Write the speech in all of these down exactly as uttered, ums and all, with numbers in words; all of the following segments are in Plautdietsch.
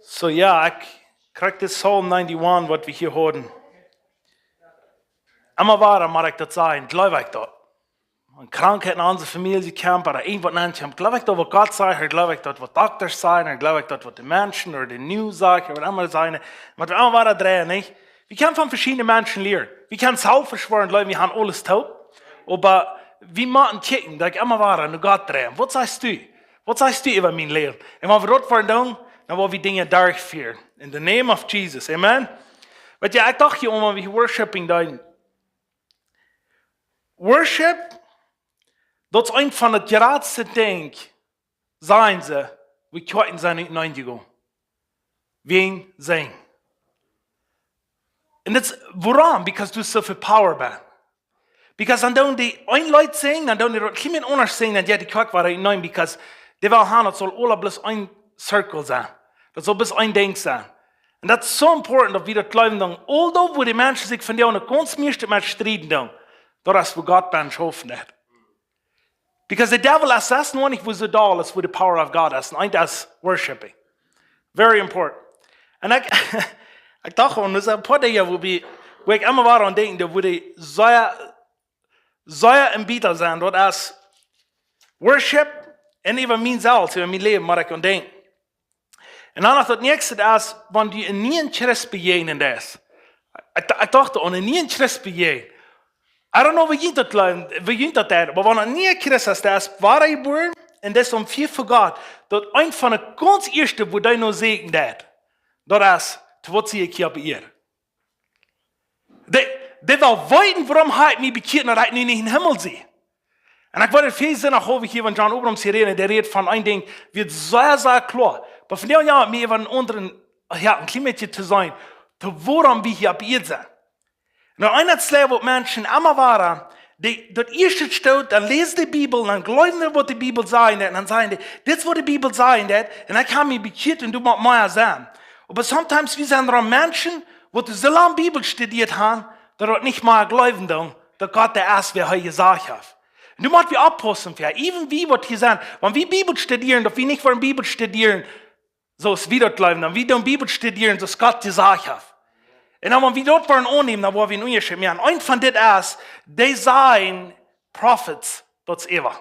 So jo, ekj kjrieech dit Psalm ninety-one, waut wie hia hauden. Emma wada mott ekj daut sajen, jleew ekj daut. Wan Krankheit en onse Famielje kjemt, ooda irjentwaut nenn kjemt, jleew ekj daut, waut Gott sajcht, ooda jleew ekj daut, waut Doktasch sajen, ooda jleew ekj daut, waut de Menschen ooda de News sajen, ooda waut emma sajen, mau wie emma wada dreien, nich? Wie kjennen von veschiedne Menschen lieren. Wie kjennen selfish woaren, jleewen, wie haben aules toop. Oba wie motten kjikjen, daut ekj emma wada no Gott drei. Waut sajchst du? Waut sajchst du äwa mien Läwen? Un wan wie daut woaren doonen, dan woa wie Dinja derchfieren. In the name of Jesus. Amen. Weetst, ekj docht hia om, wan wie worshiping doonen. Worship, daut es eent von de jratste Dinja, sajen see, woo Kjoakjen sent uteneen jegonen. Wäajen sinjen. Un daut es, wuarom? Because doa es soo väl power bie. Because dan doonen dee een Leet sinjen, dan doonen dee daut kjlien aundasch sinjen, dan jeit de Kjoakj wada uteneen, because dee wellen haben, daut saul aula bloos een circle sennen. Daut saul bloos een Dinkj sennen. Un daut es soo important, daut wie daut jleewen doonen. Although, woo de Menschen sikj von dee aun de gaunz mieeschte met strieden doonen, daut es, woo Gott bie schaufen deit. Because the devil es, es noch nich, woo soo doll es, woo the power of God es. Un eent es worshiping. Very important. Un ekj, ekj docht, un daut sent een poa Dinja, woo wie, woo ekj emma wada aun denkj, daut woo dee sea, sea em Bibel sent, daut es worship un äwa mie selfst, äwa mien Läwen, mott ekj aun denkjen. Un dan noch daut näakjste es, wan du eenen nieen Christ bejäajnen deist. Ekj, ekj docht, aun eenen nieen Christ bejäajnen. I don't know, woo jie daut jleewen, woo jie daut deeden, oba wan eena een niea Christ es, dee es wada jebuaren un dee es aum Fia fa Gott, daut eent von de gaunz ieeschte, woo dee no sieekjen deit, daut es, to waut sie ekj hia opp Ieed? Dee, dee well weeten, wuarom hab ekj mie bekjieet, daut ekj nu nich em Himmel sie. Un ekj wull väl Sindach hia, wan John Abrahams hia räd, dee räd von een Dinkj, waut sea, sea kloa. Oba vondoag, jo, mie äwa een aundren, jo, een kjlien bät to sennen, to wuarom wie hia opp Ieed sent. Un dan eent es waut Menschen emma wada, dee, daut ieeschte Stoot, dan läsen dee de Bibel, dan jleewen dee, waut de Bibel sajen deit, un dan sajen dee, dit es, waut de Bibel sajen deit, un ekj hab mie bekjieet un du motst mea sennen. Oba sometimes, wie sent doa Menschen, waut soo lang Bibel studieet haben, daut dee nich mea jleewen doonen, daut Gott dee es, wäa hee jesajcht haft. Un du motst wie oppaussen, jo, even wie, waut hia sent, wan wie Bibel studieren, daut wie nich woaren Bibel studieren, soo aus wie daut jleewen, dan wie doonen Bibel studieren, soo aus Gott jesajcht haft. Un dan, wan wie daut woaren aunnämen, dan woa wie eenen Unjascheet moaken. Un eent von dit es, dee sajen, Prophets, daut es äwa.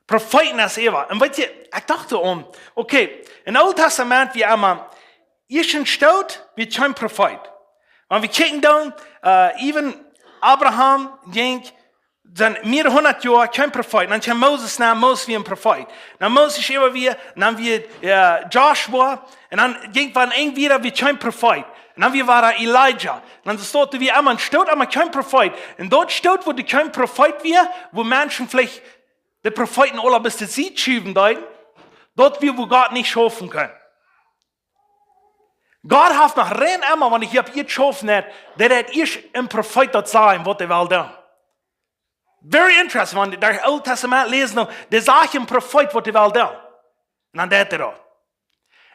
Profeeten es äwa. Un weetst, ekj docht doaraun, okay, em Oolen Tastament, wie emma, ieescht Stoot, wia kjeen Profeet. Wan wie kjikjen doonen, äh, even Abraham, denkj, sent mea hundat Joa kjeen Profeet. Dan kjeem Moses, na, Moses wia een Profeet. Na, Moses äwa wia, dan wia, äh, Joshua, un dan jinkj wan een wieda, wia kjeen Profeet. Un dan wia wada Elijah. Un dan steit doa wia emma een Stoot, emma kjeen Profeet. Un daut Stoot, wua doa kjeen Profeet wia, wua Menschen veleicht de Profeeten aula bie de Sied schuwen deeden, daut wia, wua Gott nich schaufen kunn. Gott haft noch rein emma, wan ekj hia opp Ieed jeschaufen hab, daut hee ieescht een Profeet daut sajen, waut hee well doonen. Very interesting, wan wie daut Oole Tastament läsen, dan, dee sajcht een Profeet, waut hee well doonen. Un dan deit hee daut.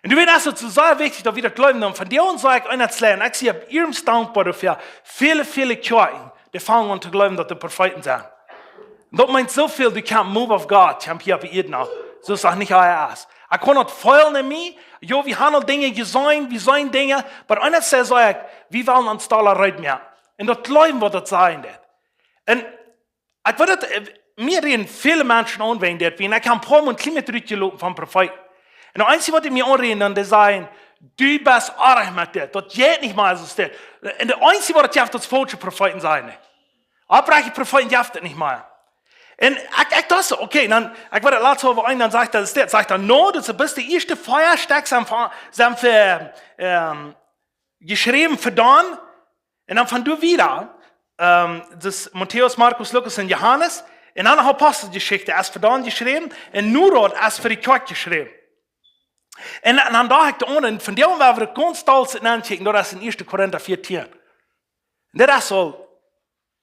Un du weetst, daut es soo sea wichtich, daut wie daut jleewen, dan von dee aun saj ekj, un daut es, un ekj sie opp ieescht dankboa doafäa, väle, väle Kjoakjen, dee fangen aun to jleewen, daut doa Profeeten sent. Un daut meent soo väl, dee kjennen move of God, kjennen hia opp Ieed nu. Soo aus daut nich aul es. Ekj kaun daut feelen en mie, jo, wie haben aul Dinja jeseenen, wie seenen Dinja, oba eent es, saj ekj, wie wellen ons dolla reed moaken. Un daut jleewen, waut daut sajen deit. Un ekj weet daut, äh, mie räden väle Menschen aun wäajen dit, wiels ekj hab een poa Mol een kjlien bät rutjelopen von Profeeten. Un daut eensje, waut dee mie aunräden, dan dee sajen, du best oajch met dit, daut jeit nich mea soo aus dit. Un daut eensje, waut et jeft, daut es faulsche Profeeten, sajen dee. Opprechte Profeeten jeft et nich mea. Un ekj, ekj docht soo, okay, dan, ekj weet daut latst äwa eenen, dan sajcht hee, daut es dit, sajcht hee, no, daut es de ieeschte vea Stekj sent fa, sent fa, ähm, jeschräwen fa dan, un dan von doa wieda, ähm, daut es Matäus, Markus, Lukas un Johanes, un dan noch Aposteljeschicht, es fa dan jeschräwen, un nu daut es fa de Kjoakj jeschräwen. Un, un dan docht ekj doaraun, un von doa, wua wie gaunz doll sent auntochecken, daut es en ieeschte Korinta vieetieen. Un daut es aul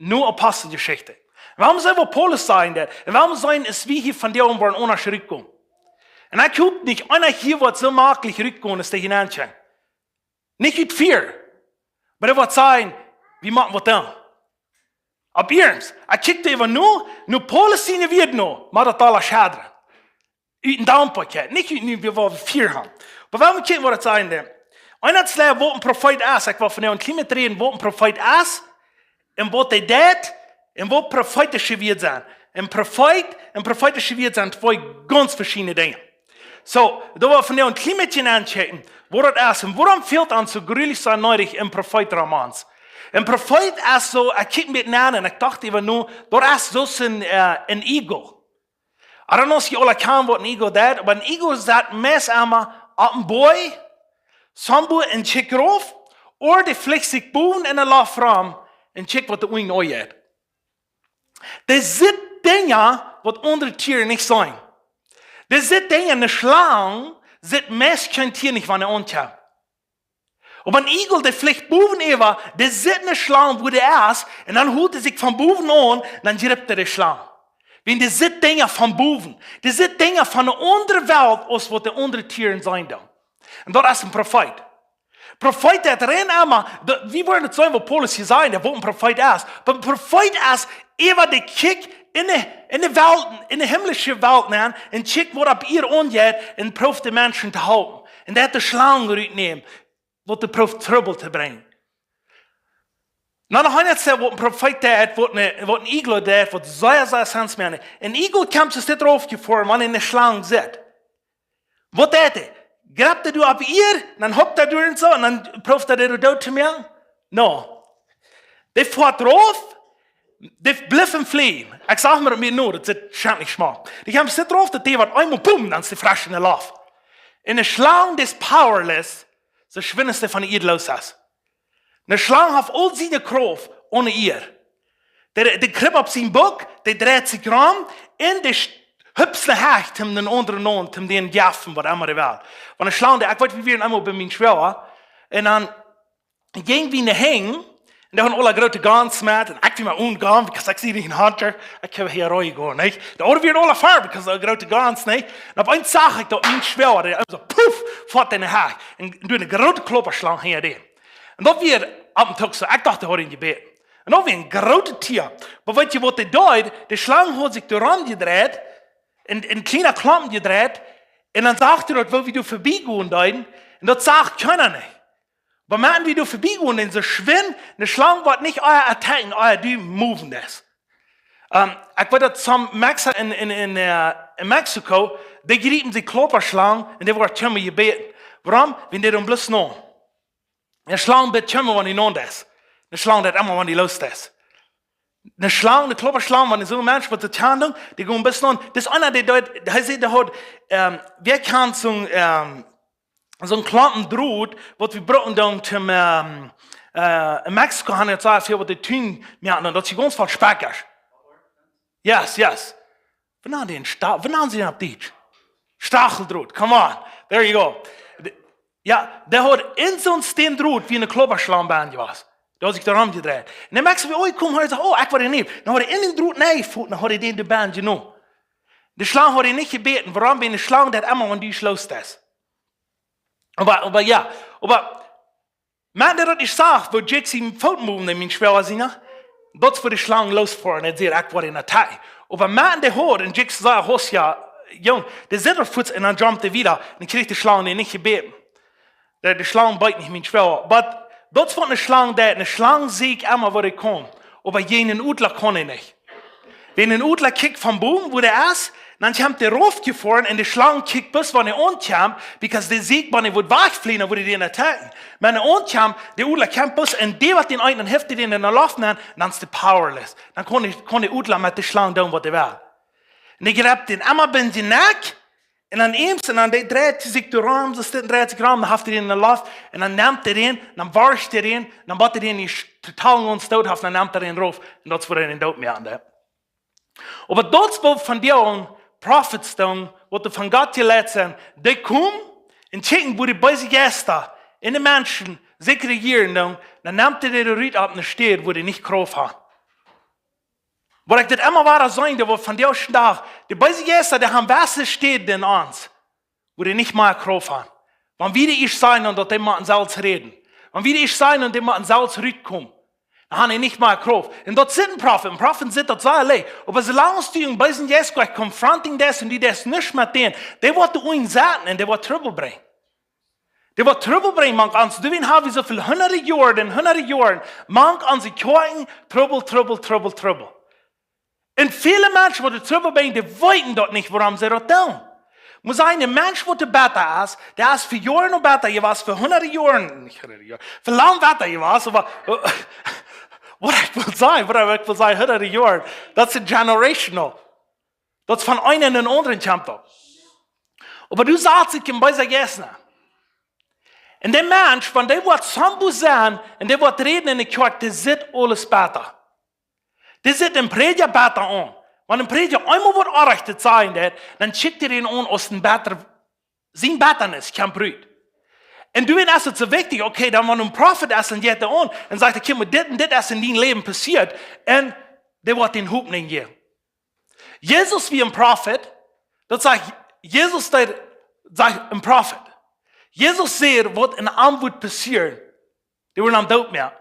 nu Aposteljeschicht. Un wuarom sent wie Paulus sajen daut? Un wuarom sent wie hia von doa, wua wie aundasch rutkomen? Un ekj hop nich, eena hia woat soo maklich rutkomen, aus dee hia aunkomen. Nich ut Fia. Oba dee woat sajen, wie motten waut doonen. Opp iernst. Ekj kjikj doa äwa nu, nu Paulus siene Wieed nu, mau daut aula schadren. ut een Dampakjeit, nich ut een, wie woaren Fia haben. Oba wie motten kjikjen, waut daut sajen deit. Eena es, waut een Profeet es. Ekj well vondoag een kjlien bät räden, waut een Profeet es, un waut hee deit, un waut profeetische Wieed sent. Een Profeet un profeetische Wieed sent twee gaunz veschiedne Dinja. Soo, doa well wie vondoag een kjlien bät aunchecken, waut daut es un wuarom fält ons soo jreslich soo needich een Profeet, Romans. Een Profeet es soo, ekj kjikj mie daut aun un ekj docht äwa nu, daut es soo aus een, äh, een Eagle. I don't know aus jie aula kjanen waut een Eagle deit, oba een Eagle sett meist emma opp een Boajch, somewhere, un kjikjt rauf, ooda dee flicht sikj bowen enne Loft rom un kjikjt waut de Uagen aunjeit. Dee sitt Dinja waut aundre Tieren nich seenen. Dee sitt Dinja, eene Schlang sitt meist kjeen Tia nich, wan hee aunkjemt. Oba een Eagle, dee flicht bowen äwa, dee sitt eene Schlang, wua dee es, un dan holt hee sikj von bowen aun, dan jript hee de Schlang. Wiels dee sitt Dinja von bowen. Dee sitt Dinja von eene aundre Welt, aus waut de aundre Tieren seenen doonen. Un daut es een Profeet. Profeet, daut rent emma, daut, wie woaren daut seenen, waut Paulus hia säd, daut waut een Profeet es. Oba een Profeet es, äwa dee kjikjt enne, enne Welt, enne himmlische Welt nenn, un kjikjt waut opp Ieed aunjeit, un proowt de Menschen to halpen. Un dee haft de Schlang rutjenomen, waut dee proowt Trubbel to brinjen. Na, noch eena es, waut een Profeet deit, waut een, waut een Eagle deit, waut sea, sea sense meent. Een Eagle kjemt soo dit rauf jefoaren, wan hee eene Schlang sitt. Waut deit hee? Jript hee doa opp Ieed, dan hoppt hee doa un soo, un dan proowt hee dee doot to moaken? No. Dee foat rauf, dee blift aum flieejen. Ekj sach mau daut mie nu, daut sitt schrakjlich schmock. Dee kjemt soo dit rauf, daut dee waut eemol, boom, dan es dee fresch enne Loft. Un eene Schlang, dee es powerless, soo schwind aus dee von de Ieed loos es. Eene Schlang haft aul siene Krauft oppe Ieed. Dee, dee kjript opp sienen Buck, dee dreit sikj rom, un dee sch-, hupst no Hecht, om dän aundren aun, om dän to jäwen, waut emma dee well. Wan eene Schlang, dee, ekj weet, wie wieren eemol bie mienen Schwoaga, un dan jinjen wie no hinjen, un doa hauden aule groote Guns met, un ekj wia mau onen Gun, because ekj sie nich een Hunter, ekj hab hia Roh gonen, nich? Doa hauden wie aule Farben, because dee groote Guns, nich? Un opp eemol sach ekj daut mien Schwoaga, dee soo, puff, foat enne Hecht, un, un dee eene groote Kloppaschlang hinja dän. Un daut wia opp een Tag soo, ekj docht, dee haud een Jebäd. Un daut wia een grootet Tia. Oba weetst du, waut dee deed? De Schlang haud sikj doa rom jedreit, en, en kjliene Klompen jedreit, un dan sach dee daut, woo wie doa verbie gonen deeden, un daut sach kjeena nich. Oba wan wie doa verbie gonen, dan soo schwind, de Schlang woat nich ea attacken, ea du moven deist. Ähm, ekj weet daut some Mexa en, en, en, äh, en Mexiko, dee jriepen dee Kloppaschlang un dee woat kjeenmol jebäten. Wuarom? Wiels dee doonen bloos no. Eene Schlang bät kjeenmol, wan dee no es. Eene Schlang deit emma, wan dee loos es. Eene Schlang, eene Kloppaschlang, wan soon Mensch waut dee kjanen deit, dee gonen bloos no. Daut es eena, dee deit, hee säd, dee haud, ähm, wie kjanen soon, ähm, soon Klompen Drot, waut wie brucken dan toom, ähm, äh, en Mexiko haben see sea väl waut dee Tun moaken, un daut es gaunz voll Spekjes. Yes, yes. Wie nanen dän Sta-, wie nanen see dän opp Dietsch? Stacheldrot, come on. There you go. De-, jo, dee haud en soon Steen Drot, wia eene Kloppaschlang bie jewast. Dee haud sikj doa rom jedreit. Un dan moakt hee, oh, ekj kom, hee säd, oh, ekj woa dee nämen. Dan haud hee en dän Drot nenjefoten, dan haud hee dän doa bie jenomen. De Schlang haud hee nich jebäten, wuarom? Wiels eene Schlang deit emma, wan du loos deist. Oba, oba jo, oba, wan dee daut nich sach, woo Jake sienen Foot moved, mien Schwoaga sien, daut es woo de Schlang loosfoat, un hee säd, ekj woa dän attacken. Oba wan dee hieed, un Jake säd, Hostia, Jung, dee sitt doa fuaz, un dan jumpt hee wieda, un dan kjrieech de Schlang dän nich jebäten. De, de Schlang beet nich mien Schwoaga. Oba daut es waut eene Schlang deit. Eene Schlang sitt emma, wua dee kaun. Oba jäajen een Odla kaun hee nich. Wan een Odla kjikjt von bowen, wua dee es, dan kjemt dee raufjefoaren un de Schlang kjikjt bloos, wan hee aunkjemt, because dee sitt, wan hee woat wajchflieejen, dan woat hee dän attacken. Wan hee aunkjemt, de Odla kjemt bloos un dee waut dän eent, dan heft hee dän enne Loft nenn, dan es dee powerless. Dan kaun dee, kaun de Odla met de Schlang doonen, waut hee well. Un dee jript dän emma biem Jnakj, un dan eemol, un dan dee dreit sikj doa rom, soo steit, dreit sikj rom, dan haft hee dän enne Loft, un dan nemt hee dän, dan warcht hee dän, dan woat hee dän nich total gaunz doot haben, dan nemt hee dän rauf, un daut es woo hee dän doot moakt, nä? Oba daut es waut vondoag Prophets doonen, waut von Gott jeleit sent, dee komen un checken, wua de beese Jeista en de Menschen sikj rejieren doonen, dan nemt hee dee rut opp eene Städ, wua dee nich Krauft haben. Waut ekj dit emma wada saj, daut waut vondoag dän Dach, de beese Jeista, dee haben jewesse Städen en ons, wua dee nich mea Krauft haben. Wan wie dee ieescht sajen, dan daut dee motten selfst räden. Wan wie dee ieescht sajen, dan dee motten selfst rutkomen. Dan haben sie nicht mehr Kraft. Und daut sitt een Profeet. Een Profeet sitt daut sea leicht. Oba soo lang aus du een bösen Jeist jlikj confronting deist un du deist nuscht met dän, dee woat die unjasaten un dee woat Trubbel brinjen. Dee woat Trubbel brinjen, mank ons. Doawäajen haben wie soo väl hundade Joaren un hundade Joaren, mank onse Kjoakjen, Trubbel, Trubbel, Trubbel, Trubbel. Un väle Menschen, waut Trubbel brinjen, dee weeten daut nich, wuarom see daut doonen. Mott sennen, een Mensch, waut bäta es, dee es fa Joaren noch bäta jewast, fa hundade Joaren, nich hundade Joaren, fa lang bäta jewast, oba, waut ekj well sajen, waut ekj well sajen, hundade Joaren, daut es generational. Daut es von eenen en dän aundren kjemt daut. Oba du sajchst, ekj een bösa Jeist, nä? Un dee Mensch, wan dee woat soon Buak sennen un dee woat räden enne Kjoakj, dee sitt aules bäta. Dee sitt dän Prädja bäta aun. Wan een Prädja eemol waut Orrajchtet sajen deit, dan kjikjt hee dän aun aus een bäta, sien Bätanis kjemt rut. Un doawäajen es daut soo wichtich, okay, dan wan een Profeet es un jeit doa aun un sajcht, ekj mott dit un dit es en dien Läwen passieet, un dee woat dän Hopninj jäwen. Jesus wia een Profeet, daut sajcht, Jesus, dee sajcht een Profeet. Jesus säd, waut en am wudd passieren. Dee wudden am doot moaken.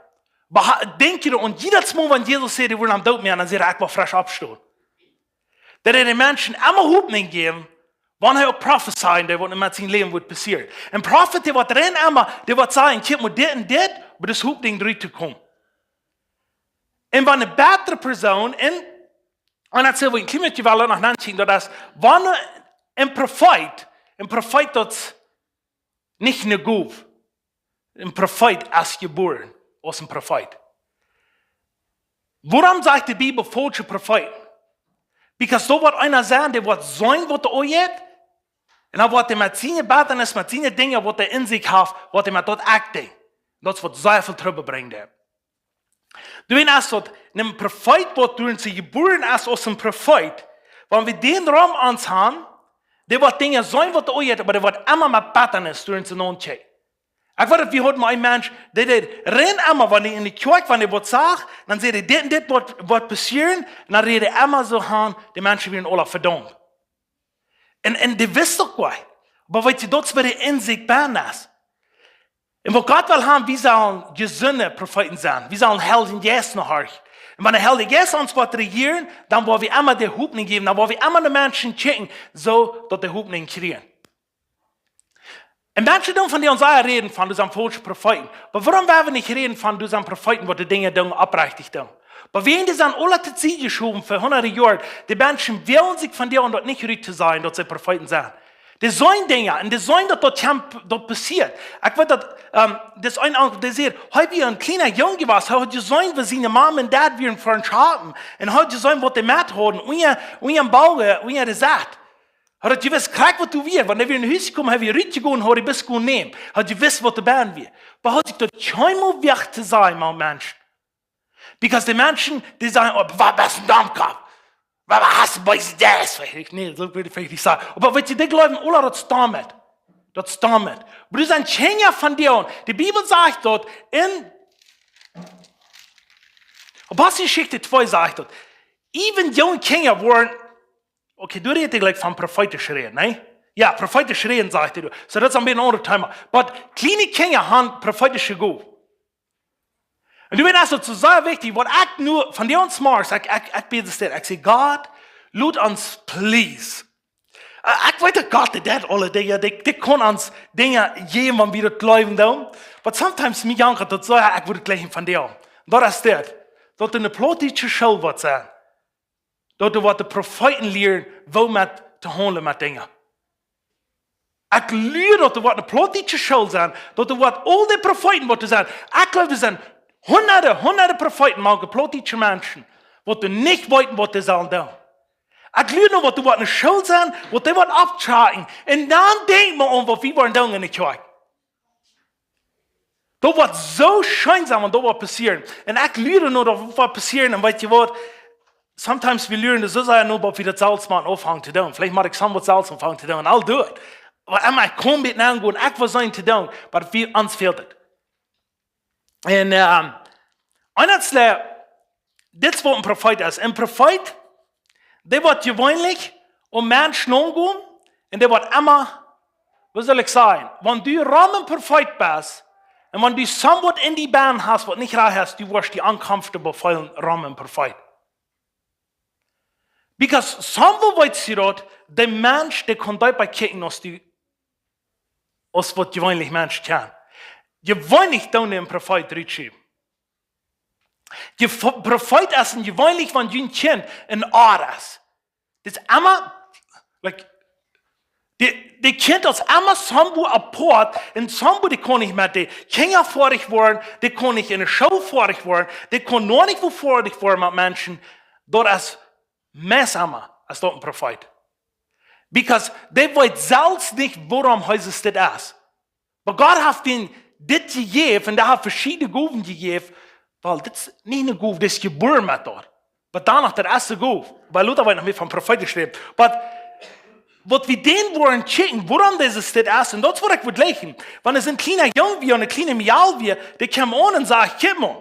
Oba ha-, denkj jie doaraun, jiedet Mol, wan Jesus säd, dee wudden am doot moaken, dan säd hee, ekj well fresch oppstonen. Daut hee dän Menschen emma Hopninj jeft, wan hee uk profezeien deed, waut met sien Läwen wudd passieren. Een Profeet, dee woat rein emma, dee woat sajen, ekj mott dit un dit, oba daut es Hopninj rut to komen. Un wan een bätre Persoon, un, un daut sell wie een kjlien bät wieda noch nankjikjen, daut es, wan een Profeet, een Profeet daut nich ne Gow. Een Profeet es jebuaren aus een Profeet. Wuarom sajcht de Bibel faulsche Profeeten? Because doa woat eena sennen, dee woat seenen, waut doa aunjeit. Un dan woat hee met siene Bätanis, met siene Dinja, waut hee en sikj haft, woat hee met daut acting. Daut es, waut sea väl Trubbel brinjt. Doawäajen es daut, een Profeet, waut doa en sikj jebuaren es aus een Profeet, wan wie dän rom ons haben, dee woat Dinja seenen, waut doa aunjeit, oba dee woat emma met Bätanis doa en sikj aunkjikjen. Ekj weet, wie hauden mol een Mensch, dee deed rein emma, wan hee en de Kjoakj, wan hee waut sach, dan säd hee, dit un dit woat, woat passieren, un dan räd hee emma soo aun, de Menschen wieren aula vedaumt. Un, un dee wist uk waut. Oba weetst du, daut es, woo de en sikj bennen es. Un waut Gott well haben, wie sellen jesunde Profeeten sennen. Wie sellen dän Heiljen Jeist nahorchen. Un wan de Heilje Jeist ons woat rejieren, dan woa wie emma de Hopninj jäwen, dan woa wie emma de Menschen kjikjen, soo daut dee Hopninj kjrieen. Un Menschen doonen von dee ons aula räden von, daut sent faulsche Profeeten. Oba wuarom woa wie nich räden von, daut sent Profeeten, waut de Dinja doonen, oprechtich doonen? Oba wäajen dee sent aula to Sied jeschowen fa hundade Joaren, de Menschen wellen sikj von dee aun daut nich rut to sajen, daut see Profeeten sent. Dee seenen Dinja, un dee seenen daut, daut kjemt, daut passieet. Ekj weet daut, ähm, daut es een Onkel, dee säd, hee wia een kjliena Jung jewast, hee haud jeseenen, woo siene Mom un Dad wieren fa een Schapen, un hee haud jeseenen, waut dee met hauden, unja, unja dän Bauch, unja de Sack. Hee haud jewist, krakjt waut doa wia, wan hee wia no Hus jekomen, hee wia rutjegonen, haud hee bloos kunnt nämen. Hee haud jewist, waut doa bennen wia. Oba hee haud sikj daut kjeenmol wajch to sajen, mau Menschen. Because de Menschen, dee sajen, oh, waut best een Domkopp? Waut, waut hast du bie die Dees? Weet ekj nich, daut well ekj nich sajen. Oba weetst du, dee jleewen aula, daut es doamet. Daut es doamet. Oba daut sent Kjinja von dee. De Bibel sajcht daut en Aposteljeschicht twee sajcht daut. Even junge Kjinja woaren, okay, du rädst jlikj von profeetisch räden, nä? Jo, profeetisch räden, sajcht hee. Soo, daut es een bät een aundret Thema. Oba kjliene Kjinja haben profeetische Gow. Un doawäajen es daut soo sea wichtich, waut ekj nu von dee ons morjes, ekj, ekj, ekj bäd dit, ekj saj, Gott, lot ons, please. Äh, ekj weet daut Gott, dee deit aule Dinja, dee, dee kaun ons Dinja jäwen, wan wie daut jleewen doonen. But sometimes, mie jankat daut soo, jo, ekj wudd jlikj von dee. Daut es dit. Daut doa ne plautdietsche School woat sennen. Daut doa woat de Profeeten lieren, woo met to haundlen met Dinja. Ekj lua, daut doa woat ne plautdietsche School sennen, daut doa woat aul de Profeeten waut doa sent. Ekj jleew, doa sent hundade, hundade Profeeten, mau plautdietsche Menschen, waut doa nich weeten, waut dee sellen doonen. Ekj lua, daut doa woat ne School sennen, waut dee woat aufschakjen. Un dan denkj mau aun, waut wie woaren doonen en de Kjoakj. Daut woat soo scheen sennen, wan daut woat passieren. Un ekj lua, daut woat passieren, un weetst du waut? Sometimes wie luren, daut es soo sea, no, oba wie daut selfst mau aunfangen to doonen. Veleicht mott ekj soon waut selfst aunfangen to doonen. I'll do it. Oba emma, ekj kaun nich aungonen, ekj well sennen to doonen, oba wie, ons fält et. Un, ähm, un daut es, äh, dit es waut een Profeet es. Een Profeet, dee woat jeweenlich om Menschen aungonen un dee woat emma, woo saul ekj sajen, wan du rom een Profeet best, Un wan du somewhat en die bennen hast, waut nich rajcht es, du woascht die uncomfortable feelen rom een Profeet. Because somewhat weetst du daut, de Mensch, dee kaun deepa kjikjen aus du, aus waut jeweenlich Menschen kjennen. Jeweenlich doonen een Profeet rutschiewen. De Profeet es een jeweenlich, wan jun Kjint een Oa es. Dit es emma, like, de, de Kjint es emma somewhat apart, un somewhat dee kaun nich met de Kjinja foadich woaren, dee kaun nich en de School foadich woaren, dee kaun noch nich woo foadich woaren met Menschen, daut es meist emma, es daut een Profeet. Because dee weet selfst nich, wuarom Jesus dit es. Oba Gott haft an dit jejäft, un dee haft veschiedne Gowen jejäft, wiels dit es nich ne Gow, dit es jebuaren met daut. Oba doano, daut es de Gow. Wiels Luther woat noch mea von Profeeten schreef. Oba waut wie dan woaren checken, wuarom Jesus dit es, un daut es waut ekj well sajen. Wan een kjliena Jung wia, een kjliena Mejal wia, dee kjeem aun un säd: "Kjikj mol,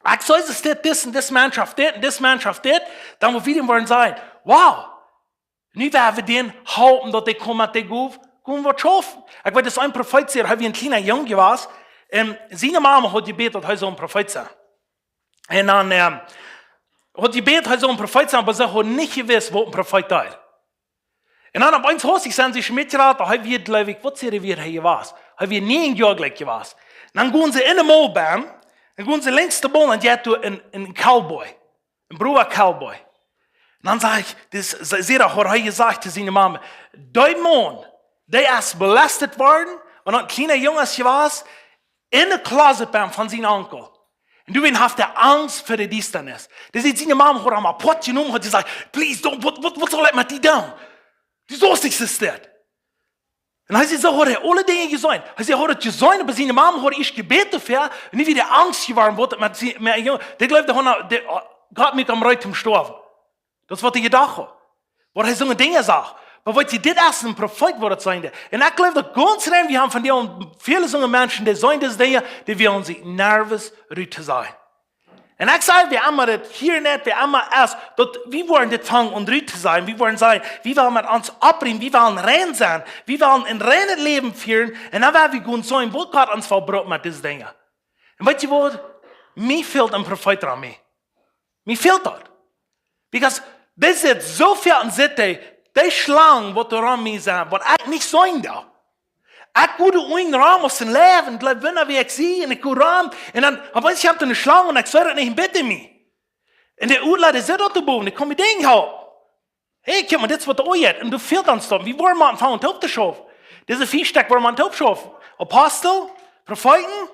ekj saj, es dit, dit un dit Mensch haft dit un dit Mensch haft dit," dan woa wie dan woaren sajen: "Wow, nu woa wie dän halpen, daut dee kaun met de Gow, kaun waut schaufen." Ekj weet, daut een Profeet säd, hee wia een kjliena Jung jewast, un siene Mama haud jebät, daut hee sull een Profeet sennen. Un dan, ähm, haud jebät, hee sull een Profeet sennen, oba see haud nich jewist, waut een Profeet deed. Un dan opp eemol haud sikj, sent see schmidt jerat, hee wia, jleew ekj, waut säd hee, wia hee jewast? Hee wia näajen Joa jlikj jewast. Un dan gonen see en de Mol bennen, dan gonen see lenjd de Mol, un doa jeit een, een Cowboy, een Broa Cowboy. Un dan säd ekj, dis, säd hee, haud hee jesajcht to siene Mama: "Dee Maun, dee es molested worden, un een kjliena Jung es jewast, en de closet bennen von sienen Onkel. Un doawäajen haft hee Angst fa de Diestanis." Dis säd, siene Mama haud am apoat jenomen, haud jesajcht: "Please don't, waut, waut, waut saul ekj met die doonen? Du saust nich soo steit." Un hee säd, soo haud hee aule Dinja jeseenen. Hee säd, hee haud et jeseenen, oba siene Mama haud ieescht jebät doafäa, un nu wia hee angst jeworden, waut et met sienen, met Jung, dee jleewd, dee, dee, Gott muak am reed toom stoawen. Daut es waut hee jedocht haud. Waut hee soone Dinja sach. Oba weetst du, dit es een Profeet, waut daut sennen deed. Un ekj jleew, daut gaunz rein, wie haben von dee väle soone Menschen, dee seenen dise Dinja, dee wellen sikj nervous rut to sajen. Un ekj saj, wäa emma daut hia nich, wäa emma es, daut wie woaren dit fangen aun rut to sajen, wie woaren sajen, wie wellen met ons oppräumen, wie wellen rein sennen, wie wellen een reinet Läwen fieren, un dan woa wie gonen seenen, waut Gott ons vebrot met dise Dinja. Un weetst du waut? Mie fält een Profeet aun mie. Mie fält daut. Because dit es soo väl, un sitt dee, dee Schlang, waut doa rom mie sent, waut ekj nich seenen doo. Ekj wudd uk rom aus een Läwen, jleew, wan wie ekj sie, un ekj go rom, un dan, opp eemol kjemt doa ne Schlang, un ekj see daut nich, un bitte mie. Un de Uadla, dee sitt doa bowen, dee kaun mie Dinja halpen. Hey, kjikj mol, dit es waut doa jeit. Un du fält ons daut. Wie woaren mau aunfangen, toop to schaufen. Dise vea Stekj woaren mau toop schaufen. Apostel, Profeeten,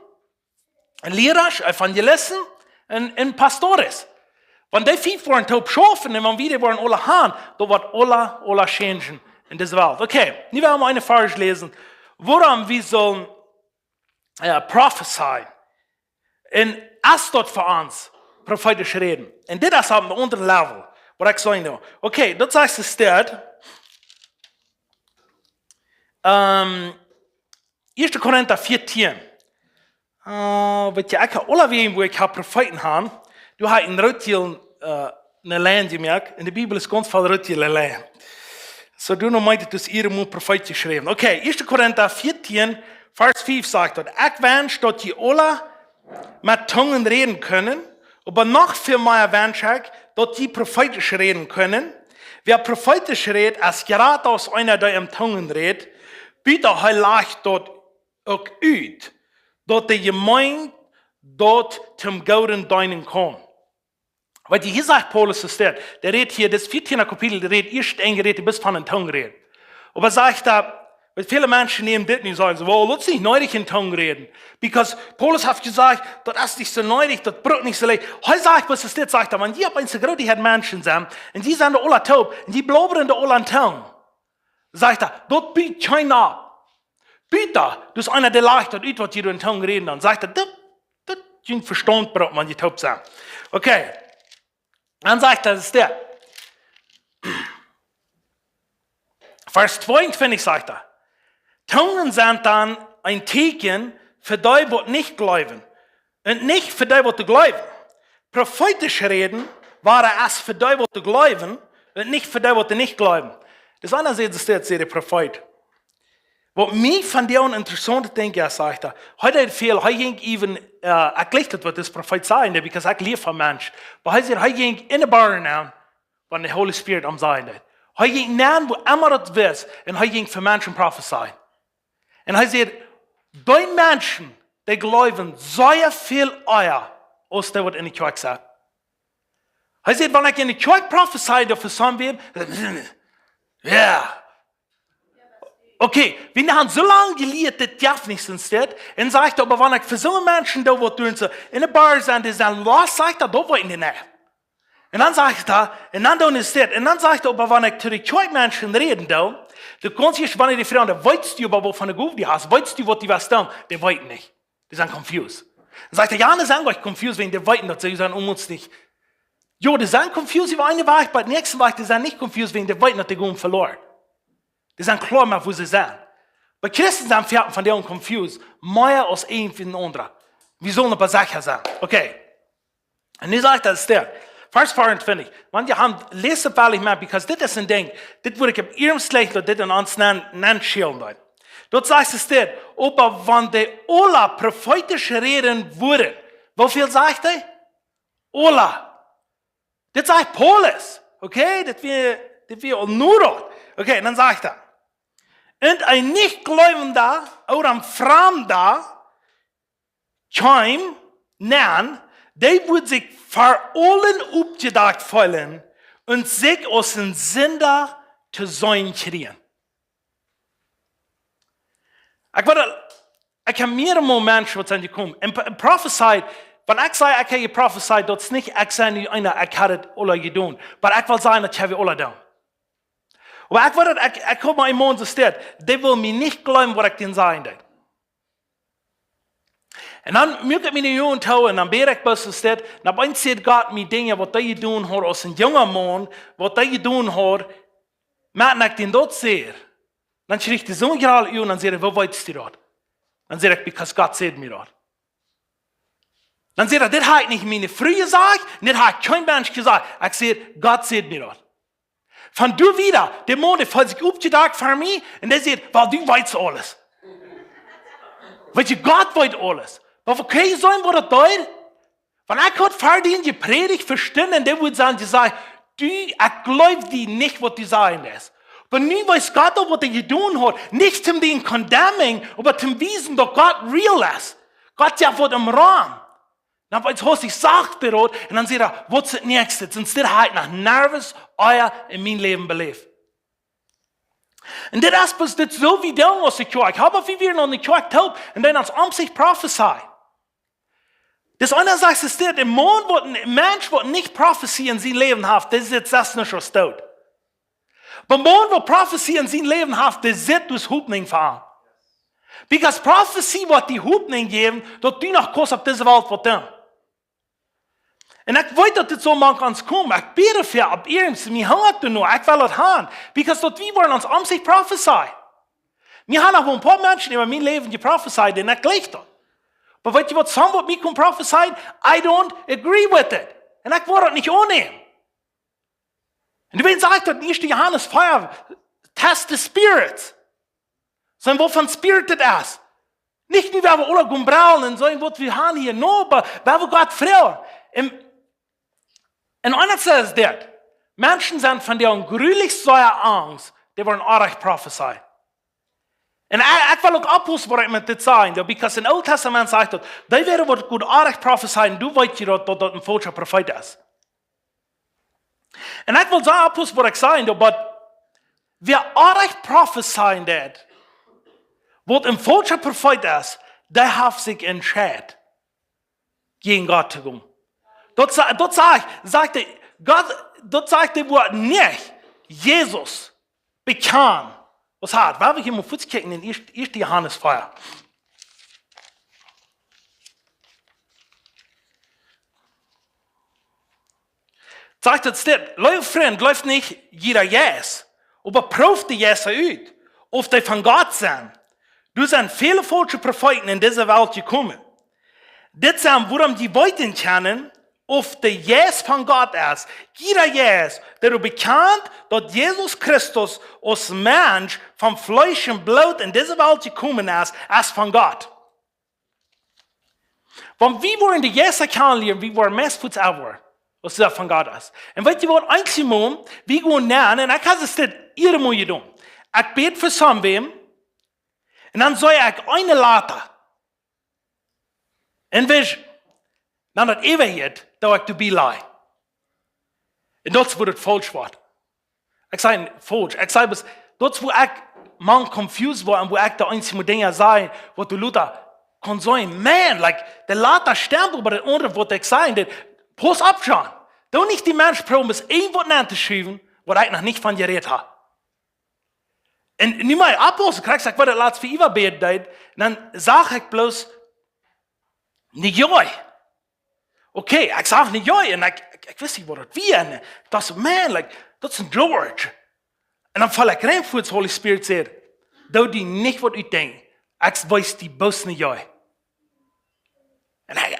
Liera, Evangelisten un, un Pastores. Wan dee fea woaren toop schaufen un wan wie dee woaren aula haben, dan woat aula, aula changen en dise Welt. Okay, nu woa wie mau een Varsch läsen, wuarom wie sellen, äh, prophesy. Un es daut fa ons profeetisch räden? Un dit es opp een aundret Level, waut ekj saj nu. Okay, daut sajcht de Städ. Ähm, Ieeschte Korinta vieetieen. Äh, weetst du, ekj hab aule Wäaj, wua ekj hab Profeeten haben, doa hab ekj een root Diel, äh, ne Lien jemoakt. En de Bibel es gaunz voll root Diel Lien. Soo, doa noch meent et, daut es hia mau Profeet jeschräwen. Okay, Ieeschte Korinta vieetieen, Varsch fief sajcht daut: "Ekj wensch, daut jie aula met Tungen räden kjennen, oba noch väl mea wensch ekj, daut jie profeetisch räden kjennen. Wäa profeetisch rät, es jrata aus eena, dee en Tungen rät, buta hee lajcht daut uk ut, daut de Jemeent daut toom Gooden deenen kaun." Weetst du, hia sajcht Paulus, es daut, dee rät hia, daut vieetiende Kapitel, dee rät ieescht enj, rät hee bloos von en Tungen räden. Oba sajcht hee, wiels väle Menschen nämen dit nu, sajen see: "Well, daut es nich needich en Tungen räden." Because Paulus haft jesajcht, daut es nich soo needich, daut brukt nich soo lang. Hee sajcht, waut es dit, sajcht hee, wan jie opp eemol ne groote Häad Menschen sent, un jie sent doa aula toop, un jie blabbren doa aula en Tungen, sajcht hee, daut but kjeena. Buta, daut eena, dee lajcht daut ut, waut jie doa en Tungen räden, dan sajcht hee, daut, daut jun Vestaunt brukt, wan jie toop sent. Okay. Dan sajcht hee, daut es daut. Varsch tweeuntwintich sajcht hee: "Tungen sent dan een Tieekjen fa dee, waut nich jleewen, un nich fa dee, waut jleewen. Profeetisch räden, woat es fa dee, waut jleewen, un nich fa dee, waut nich jleewen." Daut es aundasch aus daut, sajcht de Profeet. Waut mie von dee een interessauntet Dinkj es, sajcht hee, hee deed väl, hee jinkj even, uh, ekj leew daut, waut dis Profeet säd, because ekj leew von Mensch. Oba hee säd, hee jinkj enne Bar nenn, wan de Holy Spirit am sajen deed. Hee jinkj nenn, wua emma daut wia, un hee jinkj fa Menschen profezeen. Un hee säd, dee Menschen, dee jleewen sea väl ea aus dee, waut enne Kjoakj sent. Hee säd, wan ekj enne Kjoakj profezei, dan fa someone, yeah. Okay, wie haben soo lang jelieet, dit jeft nich soon Städ. Un sajcht hee, oba wan ekj fa soone Menschen doo waut doonen, soo enne Bar sennen, dee sent lost, sajcht hee, daut weet ekj nich. Un dan sajcht hee, un dan doonen see dit. Un dan sajcht hee, oba wan ekj to de Kjoakjmenschen räden doo, du kaust hia, wan dee froagen, weetst du äwahaupt, waut fa eene Gow du hast, weetst du, waut du woascht doonen? Dee weeten nich. Dee sent confused. Dan sajcht hee, jo, dee sent nich confused, wäajen dee weeten, daut see sent om ons nich. Jo, dee sent confused äwa eene Wajch, oba dän näakjsten Wajch, dee sent nich confused, wäajen dee weeten, daut dee gonen veloaren. Dee sent kloa met, wua see sent. Oba Christen sent foaken von dee confused, mea aus een fa dän aundren. Wie sellen oba secha sennen. Okay. Un nu sajcht hee, es dit. Varsch veeauntwintich. Wan jie haben, läst et woarlich mau, because dit es een Dinkj, dit wudd ekj opp iernst jlikj, daut dit en ons nenn, nenn schielen woat. Daut sajcht, es dit, oba wan dee aula profeetisch räden wudden. Woo väl sajcht hee? Aula. Dit sajcht Paulus. Okay, dit wia, dit wia aul nu daut. Okay, un dan sajcht hee, un een nich jleewenda ooda een Framda kjeem nenn, dee wudd sikj ver aulen oppjedakjt feelen un sikj aus een Sinda to seenen kjrieen. Ekj weet, ekj hab mearemol Menschen, waut sent jekomen un p-, profezeit, wan ekj saj, ekj hab jeprofezeit, daut es nich, ekj saj nu eena, ekj hab et aula jedonen, oba ekj well sajen, daut hab ekj aula jedonen. Oba ekj weet, ekj, ekj hab mol een Maun soo steit, dee wull mie nich jleewen, waut ekj dän sajen deed. Un dan muak ekj miene Uagen too un dan bäd ekj bloos soo steit, un opp eemol sajcht Gott mie Dinja, waut hee jedonen haud aus een junga Maun, waut hee jedonen haud, met ekj dän doot säd. Dan kjrieech ekj soon Jraul un dan säd hee, woo weetst du daut? Dan säd ekj, because Gott säd mie daut. Dan säd hee, dit hab ekj nich miene Fru jesajcht, dit hab ekj kjeen Mensch jesajcht. Ekj säd, Gott säd mie daut. Von doa wieda, de Maun, dee feelt sikj oppjedakjt ver mie, un dee sajcht, well, du weetst aules. Weetst du, Gott weet aules. Oba woo kaun et sennen, waut daut deed? Wan ekj haud ver dän jeprädicht, vestonen, un dee wudd sajen, jesajcht, du, ekj jleew die nich, waut du sajen deist. Oba nu weet Gott uk, waut hee jedonen haud. Nich om dän condemning, oba om to wiesen, daut Gott real es. Gott jeft waut em Rom. Dan weetst du, hee sajcht daut, un dan sajcht hee, waut es daut näakjste? Sent dit hab ekj noch nirjens ea en mien Läwen beläft. Un dit es bloos dit soo, wie dan aus de Kjoakj. Oba wie wieren aun de Kjoakj toop, un dan aus om sikj profezeit. Daut eena sajcht, es dit, een Maun waut, een Mensch waut nich Profezie en sien Läwen haft, dee sitt selfst nich aus doot. Oba een Maun waut Profezie en sien Läwen haft, dee sitt aus Hopninj fa am. Because Profezie woat die Hopninj jäwen, daut du noch kaust opp dise Welt waut doonen. Un ekj weet, daut dit soo mank ons kjemt. Ekj bäd doafäa opp iernst, mie hungat doano, ekj well daut haben. Because daut wie woaren ons om sikj profezeit. Mie haben noch een poa Menschen äwa mien Läwen jeprofezeit, un ekj jleich daut. Oba weetst du waut, some waut mie kjemt profezeien, I don't agree with it. Un ekj well daut nich aunnämen. Un doawäajen sajcht daut en ieeschte Johanes vea, test the spirits. Seenen, waut fa Spirit daut es. Nich nu, wie haben aula Gumbraulen un soo, waut wie haben hia, no, oba wie haben Gott froagen. Un, un eent es dit. Menschen sent vondoag grulich sea angst, dee woaren oajch profezeien. Un ekj, ekj well uk oppaussen, waut ekj met dit saj, jo, because em Oolen Tastament sajcht daut, dee woaren waut goot oajch profezeien, du weetst je daut, daut daut een faulscha Profeet es. Un ekj well sajen, oppaussen, waut ekj saj, jo, oba wäa oajch profezeien deed, waut een faulscha Profeet es, dee haft sikj entscheit, jäajen Gott to gonen. Daut sa-, daut sajcht, sajcht hee, Gott, daut sajcht hee, waut nich Jesus bekjanen aus Har. Wie haben hia mol fuaz kjikjen en ieeschte, ieeschte Johanes vea. Sajcht et dit, leewe Frind, jleeft nich jieda Jeist, oba proowt de Jeista ut, auf dee von Gott sent. Doa sent väle faulsche Profeeten en dise Welt jekomen. Dit sent, wuarom jie weeten kjennen, auf de Jeist von Gott es. Jieda Jeist, dee bekjant, daut Jesus Christus aus Mensch von Fleesch un Bloot en dise Welt jekomen es, es von Gott. Wan wie woaren de Jeist kjanen lieren, wie woaren meist fuaz ever, aus daut von Gott es. Un weet jie waut, eenjemol, wie gonen nenn, un ekj hab daut ieescht mol jedonen. Ekj bäd fa someone, un dan see ekj eene Lata. Un wan daut äwajeet, dan ekj doabie lei. Un daut es wua daut faulsch woat. Ekj saj faulsch. Ekj saj bloos, daut es wua ekj mau confused woa un wua ekj de eensje Dinja saj, waut du lota kaust sajen, man, like, de Lata stemt, oba daut aundre waut ekj saj, daut, pauss opp, John. Doo nich dän Mensch proowen, irjent waut auntoschriewen, waut ekj noch nich von jerät hab. Un nu mol oppaussen, krakjt aus ekj wia daut latst fa Eva bäden deed, un dan sach ekj bloos, nä, joi. Okay, ekj sach nä, joi, un ekj, ekj, ekj wist nich waut daut wia, un ekj docht, man, like, daut es een George. Un dan foll ekj rein, wua de Holy Spirit säd, doo die nich waut utdenkjen, ekj wees die bloos nä, joi. Un ekj,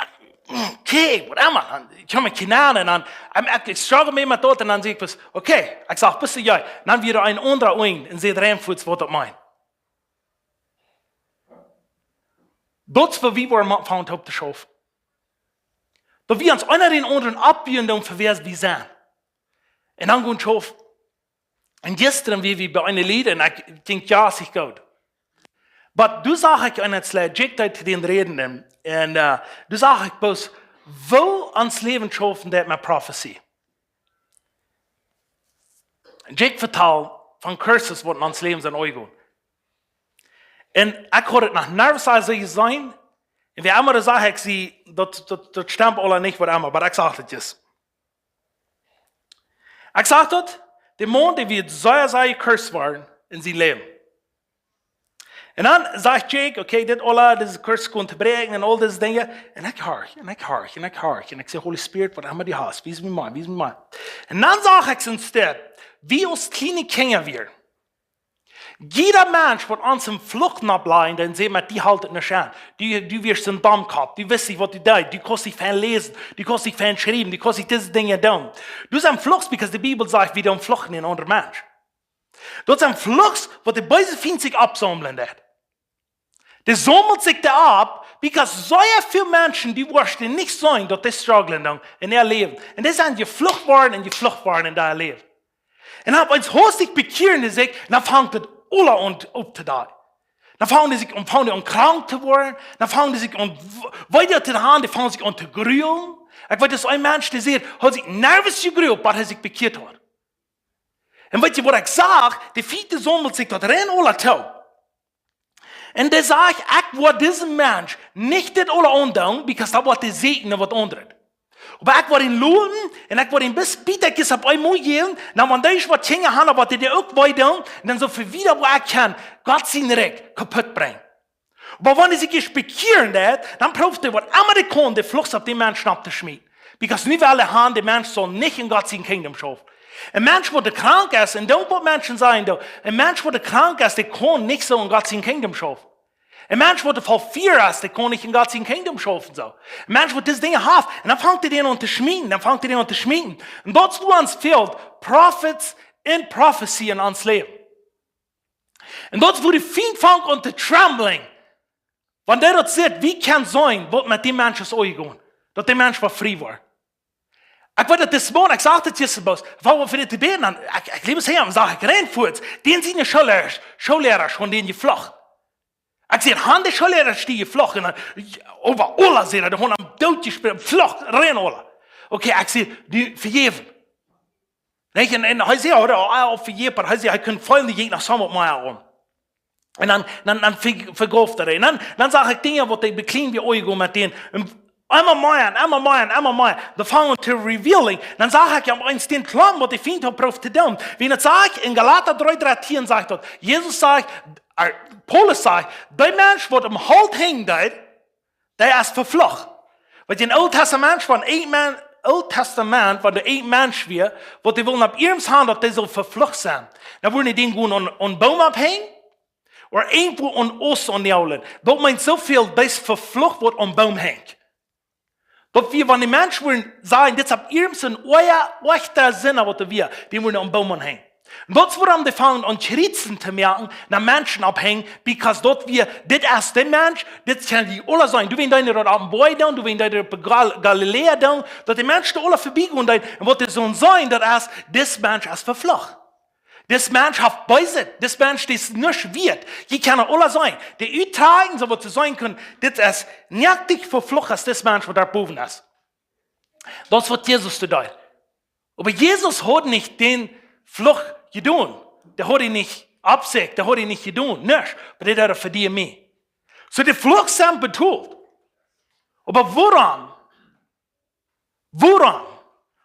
okay, whatever. Dan ekj kjeem nich nenn un dan, ekj, ekj struggle met daut un dan saj ekj, okay, ekj sach, best du, joi. Un dan wia een aundra Oajch un säd rein, waut daut meent. Daut es wua wie woaren aunfangen to schaufen. Daut wie ons eena dän aundren oppbuen doonen fa wäa wie sent. Un dan gonen schaufen. Un jistren wia wie bie een Leet un ekj denkj, jo, es goot. Oba doa sach ekj eenen Slide, Jake deed to dän räden un, un, äh, doa sach ekj bloos, woo ons Läwen schaufen deit met Profetie. Jake vetald von curses waut en ons Läwen sent aunjegonen. Un ekj haud daut noch nuscht soo jeseenen. Un wäa emma daut sajcht, ekj saj, daut, daut, daut stemt aula nich, waut emma, oba ekj sach daut jrod. Ekj sach daut, de Maun, dee wia sea, sea jecursed worden en sien Läwen. Un dan sajcht Jake, okay, dit aula, dise Curse kaun to bräakjen un aul dise Dinja. Un ekj horch, un ekj horch, un ekj horch. Un ekj saj, Holy Spirit, waut emma du hast, wies mie mol, wies mie mol. Un dan sach ekj soo een Step, wie aus kjliene Kjinja wieren. Jieda Mensch waut ons een Fluch nopp lajcht, dan säd hee, met die halpt et nich aun. Du, du wieescht een Domkopp, du weetst nich waut du deist, du kaust nich fein läsen, du kaust nich fein schriewen, du kaust nich dise Dinja doonen. Daut sent Fluchs, because de Bibel sajcht, wie doonen fluchen en aundre Mensch. Daut sent Fluchs, waut de beese Fient sikj oppsaumlen deit. Dee saumelt sikj doa opp, because sea väl Menschen, dee woaren nich seenen, daut dee strugglen doonen en äa Läwen. Un dee sent jeflucht worden un jeflucht worden en äa Läwen. Un dan opp eemol haust dee bekjieren sikj, un dan fangt et aula aun opptodeien. Dan fangen dee sikj aun, fangen dee aun krank to woaren, dan fangen dee sikj aun w-, wieda to gonen, dee fangen sikj aun to grulen. Ekj weet, daut es een Mensch, dee säd, hee haud sikj nervös jegrult, bat hee sikj bekjieet haud. Un weet jie waut ekj sach? De Fient saumelt sikj daut rein aula too. Un dee sajcht, ekj woa disen Mensch nich dit aula aundoonen, because dan woat hee seenen waut aundret. Oba ekj woa am loten, un ekj woa am bloos bät opp eemol jäwen, dan wan dee waut Kjinja haben, woat dee uk wee doonen, un dan soo väl wieda, woo ekj kaun Gott sien Rikj kaputt brinjen. Oba wan hee sikj ieescht bekjieren deit, dan proowt hee waut emma hee kaun, de Fluchs opp dän Mensch opptoschmieten. Because nu well hee haben, de Mensch saul nich en Gott sien Kingdom schaufen. Een Mensch waut krank es, un dan waut Menschen sajen, du, een Mensch waut krank es, dee kaun nich soo en Gott sien Kingdom schaufen. Een Mensch waut voll Fia es, dee kaun nich en Gott sien Kingdom schaufen, soo. Een Mensch waut dise Dinja haft, un dan fangt hee dän aun to schmieten, dan fangt hee dän aun to schmieten. Un daut es wua ons fält, Prophets un Profezie en ons Läwen. Un daut es wua de Fient fangt aun to trembling. Wan dee daut sajcht, wie kjennen seenen, waut met dän Mensch es aunjegonen, daut de Mensch woat frie woaren. Ekj weet daut dis Maun, ekj sach daut jistren bloos, wua wie fa dän bäden, dan, ekj, ekj leew et hia, dan sach ekj rein fuaz, dän siene Schoollärasch, Schoollärasch, von dän jeflucht. Ekj saj, haben de Schoollärasch die jeflucht, un dan, oba aula, saj ekj, dee haben am doot jespäat, flucht, rein aula. Okay, ekj saj, dee vejäwen. Nich? Un, un hee säd, oh, oh, oh, vejäwen, hee säd, hee kunn feelen, dee jinkj noch soo waut mea aun. Un dan, dan, dan ve-, vejeef hee. Un dan, dan sach ekj Dinja, waut hee bekjlieed, woo hee omjinj met dän. Un emma mea, un emma mea, un emma mea. Dan fungen to revealing. Dan sach ekj am eent dän Plon, waut de Fient haud proowt to doonen. Wan daut sajcht, en Galata dree dreetieen sajcht daut. Jesus sajcht, äh, Paulus sajcht, dee Mensch, waut aum Holt henjen deed, dee es veflucht. Wiels em Oolen Tastament, wan een Mensch, Oolen Tastament, wan doa een Mensch wia, waut dee wullen opp iernst haben, daut dee saul veflucht sennen. Dan wudden dee dän gonen aun, aun Boom opphenjen, ooda irjentwua aun Ost aunnageln. Daut meent soo väl, dee es veflucht, waut aum Boom henjt. Daut wia, wan de Menschen wudden sajen, dit es opp iernst een oaja, oajchta Sinda, waut doa wia, dee wudden aum Boom aunhenjen. Un daut es wuarom dee fungen aun Kjrietsen to moaken, no Menschen opphenjen, because daut wia, dit es de Mensch, dit kjennen dee aula seenen. Doa wieren dee daut opp dän Boajch doonen, doa wieren dee daut opp Gal-, Galiläa doonen, daut de Menschen doa aula verbie gonen deeden. Un waut dee sullen seenen, daut es, dis Mensch es veflucht. Dis Mensch haft Beeset, dis Mensch, dee es nuscht wieet. Jie kjennen aula seenen. Dee utdrekjen, soo waut see seenen kjennen, dit es nuscht veflucht aus dis Mensch, waut doa bowen es. Daut es waut Jesus deed. Oba Jesus haud nich dän Fluch jedonen. Dee haud hee nich oppjesajcht, dee haud hee nich jedonen, nuscht. Oba dee deed fa die un mie. Soo, de Fluch sent betolt. Oba wuarom? Wuarom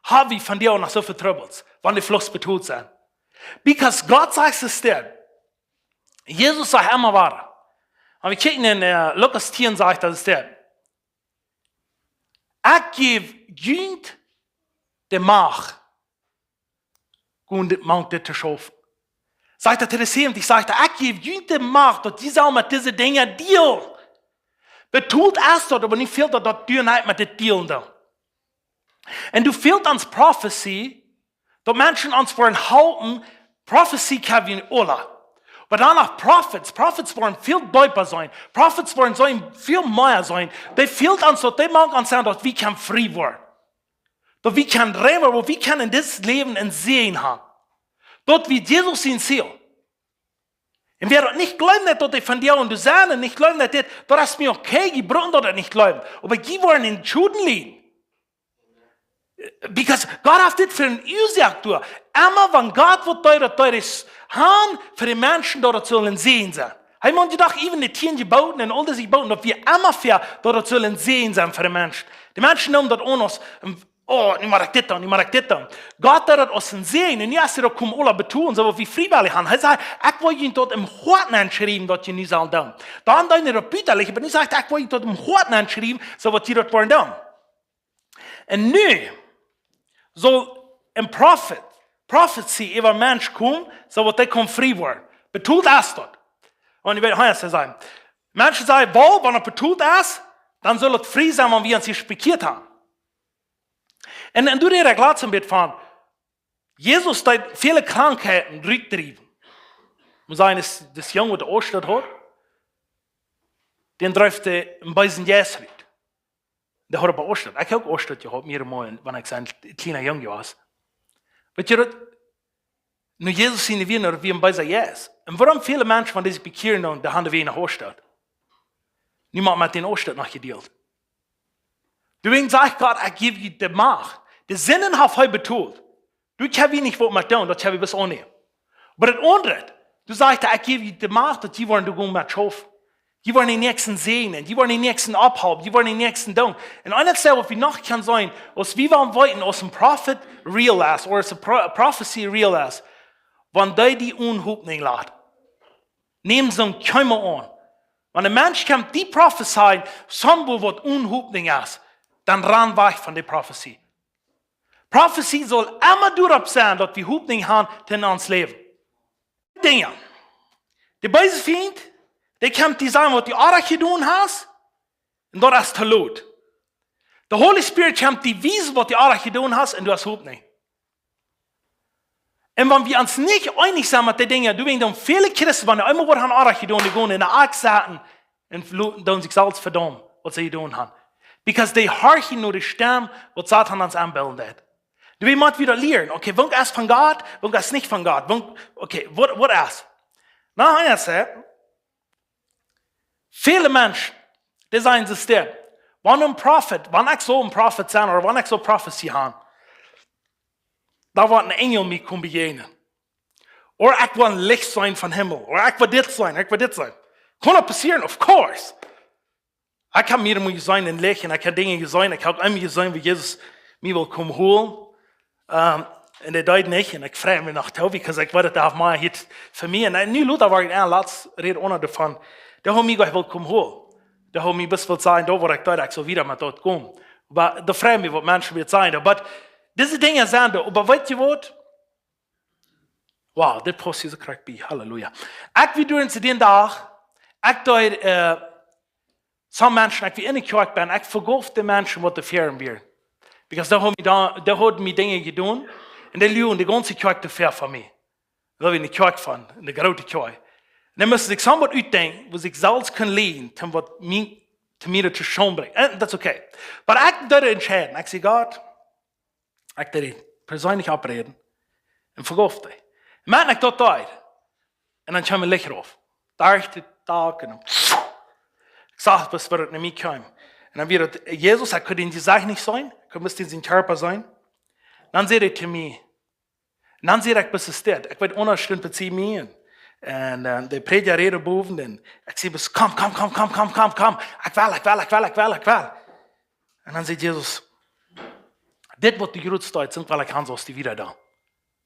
ha wie vondoag noch soo väl Trubbels, wan de Fluch betolt sent? Because Gott sajcht es dit. Jesus sajcht emma wada. Un wie kjikjen en, äh, Lukas tieen, sajcht daut es dit. Ekj jäw junt de Macht, Gott, dit mank dit to schaufen. Sajcht daut to de säwentich, sajcht hee, ekj jäw junt de Macht, daut jie sellen met dise Dinja dealen. Betolt es daut, oba nu fält daut, daut du nich met dit dealen deist. Un doa fält ons Prophecy, daut Menschen ons woaren halpen, Prophecy kjenn wie aula. Oba dan noch Prophets, Prophets woaren väl deepa sennen, Prophets woaren sennen, väl mea sennen. Dee fält ons, daut dee mank ons sent, daut wie kjennen frie woaren. Daut wie kjennen rein woaren, daut wie kjennen en dit Läwen een Säajen haben. Daut wia Jesus sien Ziel. Un wäa daut nich jleewen deed, daut dee von die un du sent un nich jleewen deed, daut es mie okay, jie brucken daut nich jleewen. Oba jie woaren een Schoden lieden. Because Gott haft dit fa eene Uasoak doa. Emma wan Gott waut deed, daut deed hee han fa de Menschen, daut et sull een Säajen sennen. Hee meent jedoch, even de tieen Jeboten un aul dise Jeboten, daut wia emma fa, daut et sull een Säajen sennen fa de Menschen. De Menschen neemen daut aun aus een, oh, nu mott ekj dit doonen, nu mott ekj dit doonen. Gott deed daut aus een Säajen. Un nu es hee daut komen aula betolen, soo waut wie friewellich haben. Hee säd, ekj well junt daut em Hoat nenschriewen, waut jie nu sellen doonen. Dan deed hee daut butalich, oba nu sajcht hee, ekj well junt daut em Hoat nenschriewen, soo waut jie daut woaren doonen. Un nu saul een Prophet, Prophecy äwa een Mensch komen, soo waut dee kaun frie woaren. Betolt es daut. Un jie weeten, hee es to sennen. Menschen sajen, woll, wan et betolt es, dan saul et frie sennen, wan wie ons hia bekjieet haben. Un, un doa räd ekj latst een bät von, Jesus deed väle Krankheiten rutdriewen. Wie sajen, dis, dis Jung, waut de Oastaut haud, dän dreef hee een beesen Jeist rut. Dee haud oba Oastaut. Ekj hab uk Oastaut jehaut, mea mol, wan ekj een kjliena Jung wia. Weetst du daut? Nu Jesus sien wia, daut wia een beesa Jeist. Un wuarom väle Menschen, wan dee sikj bekjieren, dan, dan haben dee wada Oastaut. Niemols met dän Oastaut noch jedealt. Doawäajen sajcht Gott, ekj jäw junt de Macht. De Sinden haft hee betolt. Doa kjenn wie nich waut met doonen, daut kjenn wie bloos aunnämen. Oba daut aundre, doa sajcht hee, ekj jäw junt de Macht, daut jie woaren doa gonen met schaufen. Jie woaren dän Näakjsten säajnen, jie woaren dän Näakjsten opphalpen, jie woaren dän Näakjsten doonen. Un eent es waut wie noch kjennen seenen, aus wie wellen weeten, aus een Prophet real es, or aus een Pro-, Prophecy real es, wan dee die one Hopninj lat. Näm soo kjeenmol aun. Wan een Mensch kjemt die prophesyen, soo waut one Hopninj es, dan ran wajch von dee Prophecy. Prophecy saul emma doaropp sennen, daut wie Hopninj haben en ons Läwen. Dinja. De beese Fient, dee kjemt die sajen, waut du oajch jedonen hast, un daut es to lot. De Holy Spirit kjemt die wiesen, waut du oajch jedonen hast, un du hast Hopninj. Un wan wie ons nich eenich sent met dee Dinja, doawäajen doonen väle Christen, wan dee eemol waut haben oajch jedonen, dee gonen en de Akj sitten un velo-, doonen sikj selfst vedaumen, waut see jedonen haben. Because dee horchen no de Stemm, waut Soton ons aunbillen deit. Doawäajen mott wie daut lieren. Okay, waut es von Gott, waut es nich von Gott. Waut, okay, waut, waut es? Na, hee sajcht, väle Menschen, dee sajen sikj dit. Wan een Prophet, wan ekj saul een Prophet sennen, ooda wan ekj saul Prophecy haben, dan woat een Enjel mie komen bejäajnen. Ooda ekj woa een Licht seenen vom Himmel. Ooda ekj woa dit seenen, ekj woa dit seenen. Kaun daut passieren? Of course. Ekj hab mea mol jeseenen en Licht un ekj hab Dinja jeseenen. Ekj hab eemol jeseenen, woo Jesus mie wull komen holen. Ähm, un hee deed nich. Un ekj frei mie noch too, because ekj weet, daut hee haft mea hia fa mie. Un, äh, nu lota wia ekj aun, latst räd eena doavon. Dee haud mie jlikj wullt komen holen. Dee haud mie bloos wullt sajen, doa woa ekj doa, ekj saul wada met daut komen. Oba doa frei mie, waut Menschen wada sajen. Oba dise Dinja sent doa. Oba weetst du waut? Wow, dit pausst hia soo krakjt bie. Halleluja. Ekj wia doa en dän Dach, ekj deed, äh, Some Menschen, ekj wia enne Kjoakj, ekj vegauf de Menschen waut doa fäa wieren. Because dee hauden mie, dee hauden mie Dinja jedonen un dee luagen de gaunze Kjoakj doa fäa von mie. Daut wia ne Kjoakj von, ne groote Kjoakj. Un dan musten see sikj waut utdenkjen, woo see sikj selfst kunnen lieden, toom waut mie, toom mie daut to Schaund brinjen. Un daut es okay. Oba ekj deed entscheiden. Ekj säd: Gott, ekj deed dee perseenlich oppräden un vegauf dee. Un dan ekj daut deed. Un dan kjeem een Licht rauf. Doa es de Dak un dan, ekj sach, waut wia daut no mie kjeem. Un dan wia daut Jesus, ekj kunn daut Jesecht nich seenen, ekj kunn bloos sienen Kjarpa seenen. Dan säd hee to mie, un dan säd ekj: Waut es dit? Ekj weet, eena stunt bie mie un, un, äh, de Prädja räd bowen un ekj säd bloos: Komm, komm, komm, komm, komm, komm, komm. Ekj well, ekj well, ekj well, ekj well, ekj well. Un dan säd Jesus: Dit waut du jrods deist, sent woll ekj han, soo aus du wieda dan.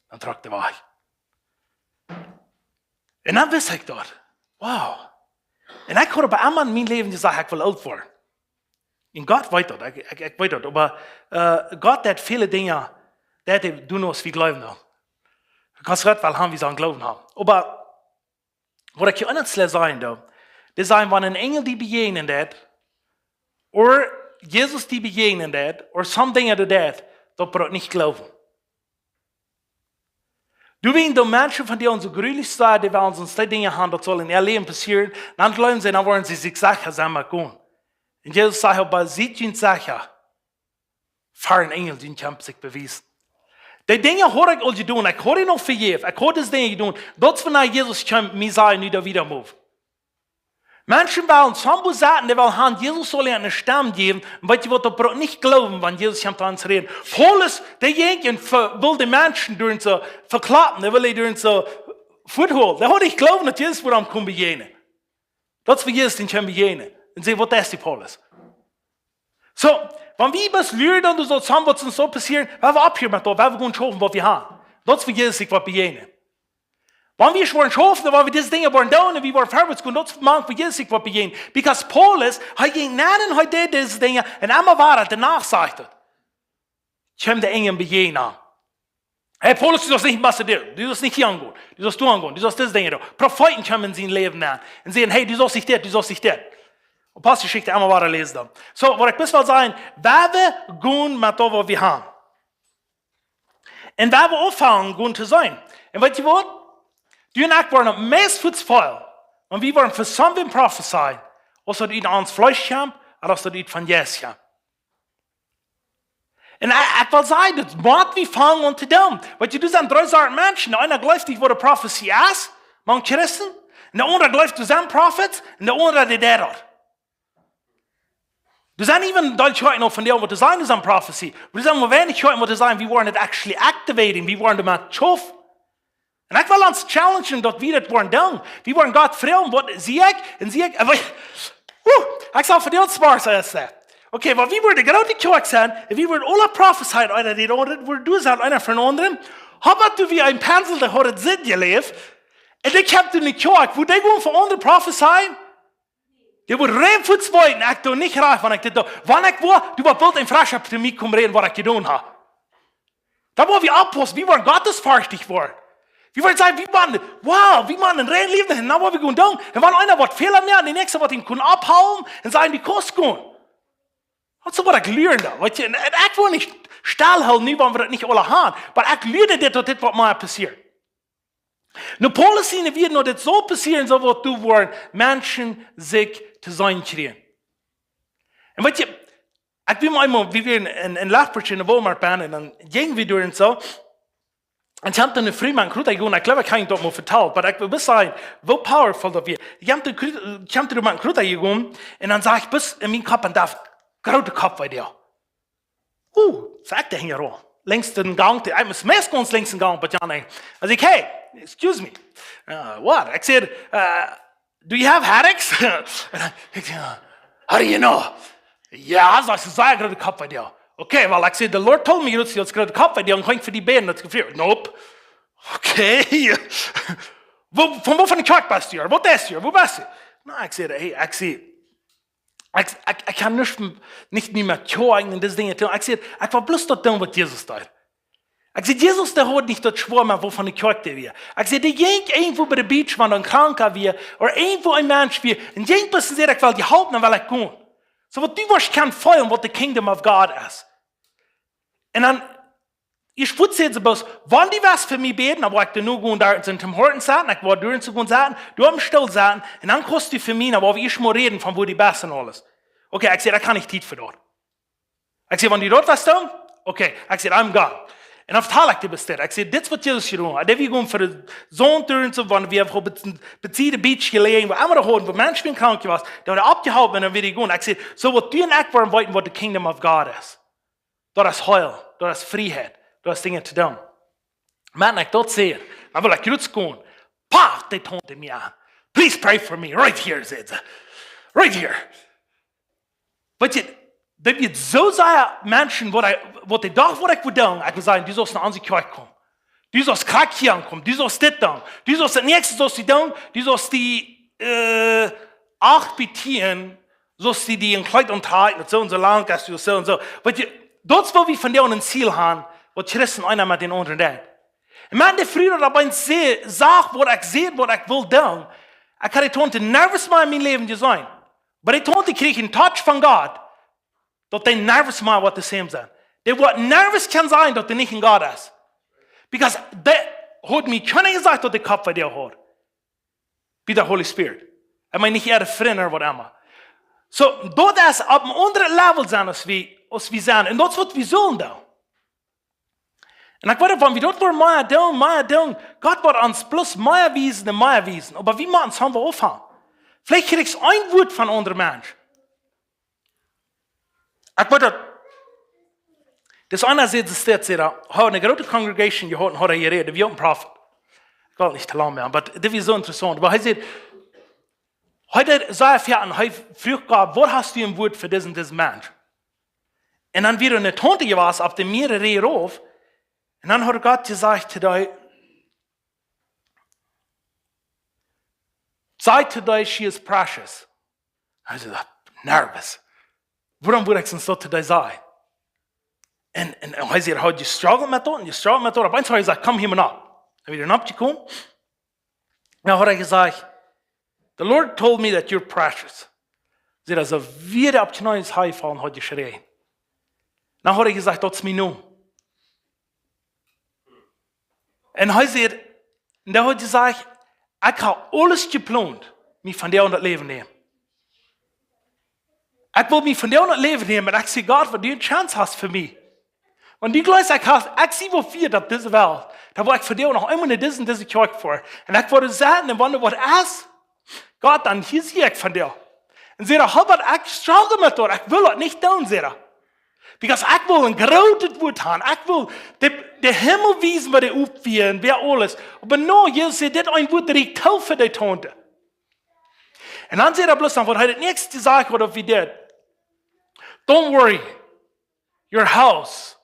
Dan trock hee wajch. Un dan wist ekj daut. Wow. Un ekj haud bie emma en mien Läwen jesajcht, ekj well oolt woaren. Un Gott weet daut, ekj, ekj, ekj weet daut. Oba, äh, Gott deit väle Dinja, deit hee doonen aus wie jleewen dan. Kaust Gott woll han, wie sellen Gloowen han. Oba waut ekj hia aun daut sajen doo, daut es, wan een Enjel die bejäajnen deit, ooda Jesus die bejäajnen deit, ooda some Dinja deit, daut brukt nich jleewen. Du, wan de Menschen von die ons soo jrulich sajen, dee wellen ons dee Dinja han, daut saul en äa Läwen passieren, dan jleewen see, dan woaren see sikj secha sennen met gonen. Un Jesus sajcht: Oba siet junt secha, ver een Enjel dän kjemt sikj bewiesen. Dee Dinja haud ekj aul jedonen, ekj haud an aul vejäft, ekj haud dise Dinja jedonen. Daut es, wan Jesus kjemt, mie sajen: Nu doa wieda move. Menschen wellen some sajen, dee wellen han, Jesus saul an eene Stemm jäwen. Un weetst du waut, daut brukt nich jleewen, wan Jesus kjemt aun ons räden. Paulus, dee jinkj un ve-, wull de Menschen doa soo vekloppen, dee wull dee doa soo fuatholen. Dee haud nich jejleeft, daut Jesus wudd am komen bejäajnen. Daut es, woo Jesus dän kjeem bejäajnen. Un säd: Waut es dit, Paulus? Soo, wan wie bloos luren, dan saul daut waut ons soo passieren, wan wie opphieren met daut, wan wie gonen schaufen, waut wie han. Daut es, woo Jesus sikj woat bejäajnen. Wan wie woaren schaufen, wan wie dise Dinja woaren doonen, un wie woaren verwoats gonen, daut es, woo Jesus sikj woat bejäajnen. Because Paulus, hee jinkj nenn un hee deed dise Dinja, un emma wada, doano sajcht et, kjeem de Enjel bejäajnen. Hey, Paulus, du saust nich ambassaderen, du saust nich hia aungonen, du saust doa aungonen, du saust dise Dinja doonen. Profeeten kjeemen en sien Läwen nenn un säden: Hey, du saust nich dit, du saust nich dit. Aposteljeschicht emma wada läsen dan. Soo, waut ekj bloos well sajen, wan wie gonen met daut, waut wie han. Un wan wie aunfangen gonen to seenen. Un weetst du waut? Du un ekj woaren daut meist fuaz fälen, wan wie woaren fa something prophesyen, aus daut ut ons Fleesch kjemt, ooda aus daut ut von Jeist kjemt. Un ekj, ekj well sajen, daut mott wie fangen aun to doonen. Weetst du, doa sent dree Sorten Menschen. De eena jleeft nich, waut de Profetie es, mank Christen. Un de aundra jleeft, doa sent Prophets. Un de aundra, dee deit daut. Doa sent even Deel Kjoakjen aul von dee, waut doa sajen, doa sent Profetie. Oba doa sent mau weinich Kjoakjen, waut doa sajen, wie woaren daut actually activating, wie woaren doamet schaufen. Un ekj well ons challengen, daut wie daut woaren doonen. Wie woaren Gott froagen, waut sie ekj? Un sie ekj, oba, uh, ekj saj fa die, waut Spaß es daut. Okay, wan wie woaren de groote Kjoakj sennen, un wie woaren aule profeteien, eena deit aundret, woat doa sennen, eena fa een aundren. Hab ekj doa wia een Pensel, dee haud et Sitt jeläft. Un dee kjemt en de Kjoakj, woo dee woat fa aundre profeteien. Dee woat rein fuaz weeten, ekj doo nich rajcht, wan ekj dit doo. Wan ekj woa, du, waut wull een Frosch opp mie komen räden, waut ekj jedonen hab. Dan woa wie oppaussen, wie woaren gottesferchtich woaren. Wie woaren sajen, wie woaren, wow, wie woaren een rein Läwen han, dan woa wie gonen doonen. Un wan eena waut Fäla moakt, de näakjste woat am kunnen opphoolen un sajen, du kaust gonen. Daut es waut ekj lieren doo, weetst du, un, un ekj well nich stillhoolen, nu wan wie daut nich aula han. Oba ekj lieren dit, daut dit waut mea passieren. Nu, Paulus siene Wieed, nu, dit saul passieren, soo woat doa woaren Menschen sikj to seenen kjrieen. Un weetst du, ekj wia mol eemol, wie wieren en, en Lethbridge en de Walmart bennen, un dan jinjen wie doa un soo. Un doa kjeem eene Fru, mien Kruta, ekj jleew, ekj hab daut mol vetalt, oba ekj well bloos sajen, woo powerful daut wia. Doa kjeem de Kru-, kjeem doa mien Kruta jegonen, un dan sach ekj bloos en mienen Kopp un docht: Groote Kopp, wee dee. Uh, sach ekj doa hinjaraun. Linkjs dän Gank, dee, ekj mott meist gaunz linkjs dän Gank, but ja, nä. Ekj saj: Hey, excuse me. Uh, what? Ekj saj: Uh, do you have headaches? Un ekj saj: How do you know? Jo, sach see, sea groote Kopp wee dee. Okay, well, ekj saj: The Lord told me, du hast groote Kopp wee dee, un ekj kaun fa die bäden, daut Jefeel. Nope. Okay. Woo, von woo von de Kjoakj best du? Waut deist du? Woo best du? Na, ekj saj: Hey, ekj saj, ekj, ekj, ekj kaun nich, nich mea met Kjoakjen un dise Dinja doonen. Ekj saj: Ekj well bloos daut doonen, waut Jesus deed. Ekj säd, Jesus, dee haud nich daut schwoa met waut fa eene Kjoakj dee wia. Ekj säd, dee jinkj irjentwua bie de beach, wan een Kranka wia, ooda irjentwua een Mensch wia, un jinkj bloos un säd: "Ekj well die halpen, dan well ekj gonen." Soo waut du woascht kjennen feelen, waut the kingdom of God es. Un dan, ekj wudd sajen, soo bloos, wan du wurscht fa mie bäden, dan wudd ekj doa nu gonen, doa en dän Hoat setten, ekj wudd doa gonen setten, doa opp dän Stool setten, un dan kaust du fa mie, dan woa wie ieescht mol räden von woo du best un aules. Okay, ekj säd, ekj hab nich Tiet fa daut. Ekj säd, wan du daut wurscht doonen, okay, ekj säd, I'm gone. Un dan vetald ekj die bloos dit. Ekj säd, dit es waut Jesus jedonen haud. Dee wia gonen fa de Sonn un soo, wan wie hauden opp de, bie de beach jeläajen, wua emma dee hauden, wua Menschen wieren krank jewast, dee hauden oppjehalpen un dan wia dee gonen. Ekj säd, soo waut du un ekj woaren weeten, waut the kingdom of God es. Daut es Heil, daut es Frieheit, daut es Dinja to doonen. Wan ekj daut säd, dan wull ekj rut gonen. Paf, dee Taunte mie aun. "Please pray for me, right here," säd see. "Right here." Weetst du, daut wia soo sea Menschen, waut ekj, waut dee docht, waut ekj wudd doonen, ekj wudd sajen: "Du saust no onse Kjoakj komen. Du saust krakjt hia aunkomen. Du saust dit doonen. Du saust daut näakjste, saust du doonen. Du saust die, äh, acht bie tieen, saust du die een Kjleet auntrakjen, daut soo un soo lang es, daut soo un soo." Weetst du, daut es waut wie von dee aun een Ziel haben, waut Christen eena met dän aundren denkjt. Un wan dee Fru daut opp eemol sach, waut ekj säd, waut ekj wull doonen, ekj haud dee Taunte niemols mea en mien Läwen jeseenen. Oba dee Taunte kjrieech een Touch von Gott, daut dee niemols mea waut to sajen haud. Dee wudd niemols kjennen sajen, daut dee nich een Gott es. Because dee haud mie kjeena jesajcht, daut dee Kopp wee haud. Bie de Holy Spirit. Ekj meen, nich äare Frind ooda waut emma. Soo, daut es opp een aundret Level sennen aus wie, aus wie sent. Un daut es waut wie sellen doonen. Un ekj weet, wan wie daut woaren mea doonen, mea doonen, Gott woat ons bloos mea wiesen un mea wiesen. Oba wie motten ons aunfangen. Veleicht kjrie ekj een Wuat von aundre Menschen. Ekj weet daut, dis eena säd, see säd, säd, hee haud eene groote Congregation jehaut un haud hee jerät, dee wia een Prophet. Ekj well nich too lang moaken, oba dit wia soo interessaunt. Oba hee säd, hee deed sea väl un hee fruach Gott: "Waut hast du een Wuat fa disen, disen Mensch?" Un dan wia doa eene Taunte jewast opp de mierere Rieej rauf. Un dan haud Gott jesajcht to dee: "Saj to dee, she is precious." Hee säd: "Daut, nervous. Wuarom wudd ekj soont daut to dee sajen?" Un, un, un hee säd, hee haud jestruggelt met daut un jestruggelt met daut. Opp eemol haud hee jesajcht: "Komm hia mau opp." Un wia hee oppjekomen. Dan haud hee jesajcht: "The Lord told me that you're precious." Säd hee, soo wia hee opp Kjnees jefaulen un haud jeschräajen. Dan haud hee jesajcht: "Daut es mien Nomen." Un hee säd, un dan haud hee jesajcht: "Ekj hab aules jeplont, mie von die aun daut Läwen nämen. Ekj well mie von die aun daut Läwen nämen, un ekj see, Gott, waut du eene Chance hast fa mie. Wan du jleefst, ekj hab, ekj see, woo wiet daut dise Welt, dan well ekj von die noch eemol no dise, dise Kjoakj foaren. Un ekj wudd sajen, un wan doa waut es, Gott, dan hia sie ekj von die." Un säd hee: "Howard, ekj struggle met daut, ekj well daut nich doonen," säd hee. "Because ekj well een grootet Wuat haben. Ekj well de, de Himmel wiesen, woo dee opp wia un woo aules." Oba nä, Jesus säd: "Dit een Wuat rieekjt too fa dee Taunte." Un dan säd hee bloos dan, waut hee daut näakjste jesajcht haud, waut hee deed: "Don't worry, your house,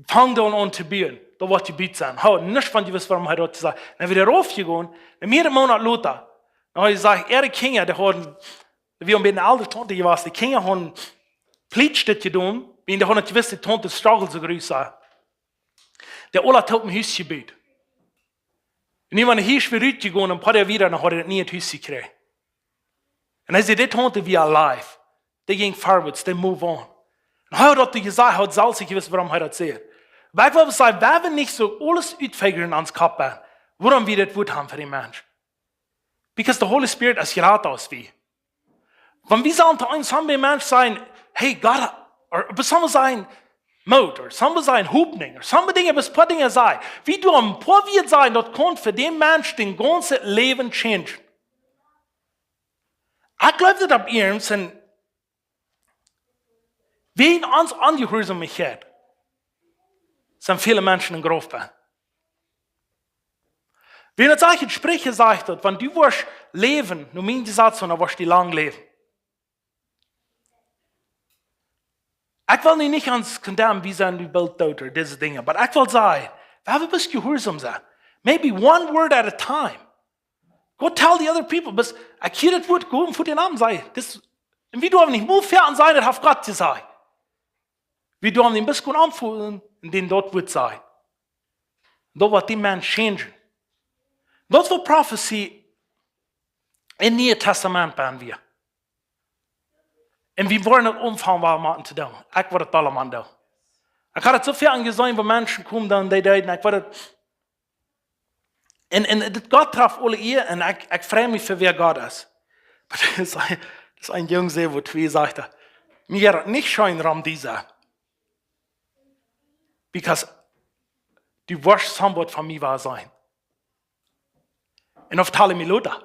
fang dan aun to buen, daut woat jebut sennen." Hee haud nuscht von jewist, wuarom hee daut jesajcht. Dan wia hee raufjegonen, un mea een Moonat lota, dan haud hee jesajcht, äare Kjinja, dee hauden, wia een bät eene älre Taunte jewast, de Kjinja hauden Plietsch dit jedonen, wiels dee hauden nich jewist, daut de Taunte struggle soo groot wia. Dee aula toop een Hus jebut. Un nu, wan hee wia rutjegonen, een poa Joa wieda, dan haud hee daut niee Hus jekjräajen. Un hee säd, dee Taunte wia alive. Dee jinkj forwards, dee move on. Un hee haud daut jesajcht, hee haud selfst nich jewist, wuarom hee daut säd. Oba ekj well sajen, wie haben nich soo aules utfigure en ons Kopp, wuarom wie dit Wuat haben fa dän Mensch. Because the Holy Spirit es jrata aus wie. Wan wie sajen to een, some Mensch sajen, hey, Gott, or some sajen, Moot, or some sajen, Hopninj, or some Dinja, waut poa Dinja sajen. Wie doonen een poa Wieed sajen, daut kaun fa dän Mensch daut gaunze Läwen changen. Ekj jleew daut opp iernst, un wäajen onse Onjehuarsaumkjeit sent väle Menschen em Grauf benn. Wiels daut sajcht, daut Spricha sajcht daut, wan du woascht läwen no mien Jesaz, dan woascht du lang läwen. Ekj well nu nich ons condemn, wie sent nu boolt doot, or dise Dinja. Oba ekj well sajen, wie haben bloos jehuarsaum sennen. Maybe one word at a time. Go tell the other people. Oba ekj hia daut Wuat, go un fa dän aundren sajen. Dis, un wie doonen nich mol fäa aun sajen, daut haft Gott jesajcht. Wie doonen dän bloos goot aunfeelen un dän daut Wuat sajen. Daut woat dän Mensch changen. Daut es waut Profetie em Nieen Tastament bie wia. Un wie woaren daut aunfangen, waut wie motten to doonen. Ekj woa daut aula motten doonen. Ekj haud daut soo väl aunjeseenen, woo Menschen komen dan, dee deeden, ekj woa daut un, un dit Gott traf aule Ea un ekj, ekj frei mie fa wäa Gott es. Oba daut es een, daut es een Jung, see, woo twee sajcht, mie es daut nich scheen, rom die to sennen. Because du woascht somebody von mie woaren sennen. Un dan vetald hee mie lota.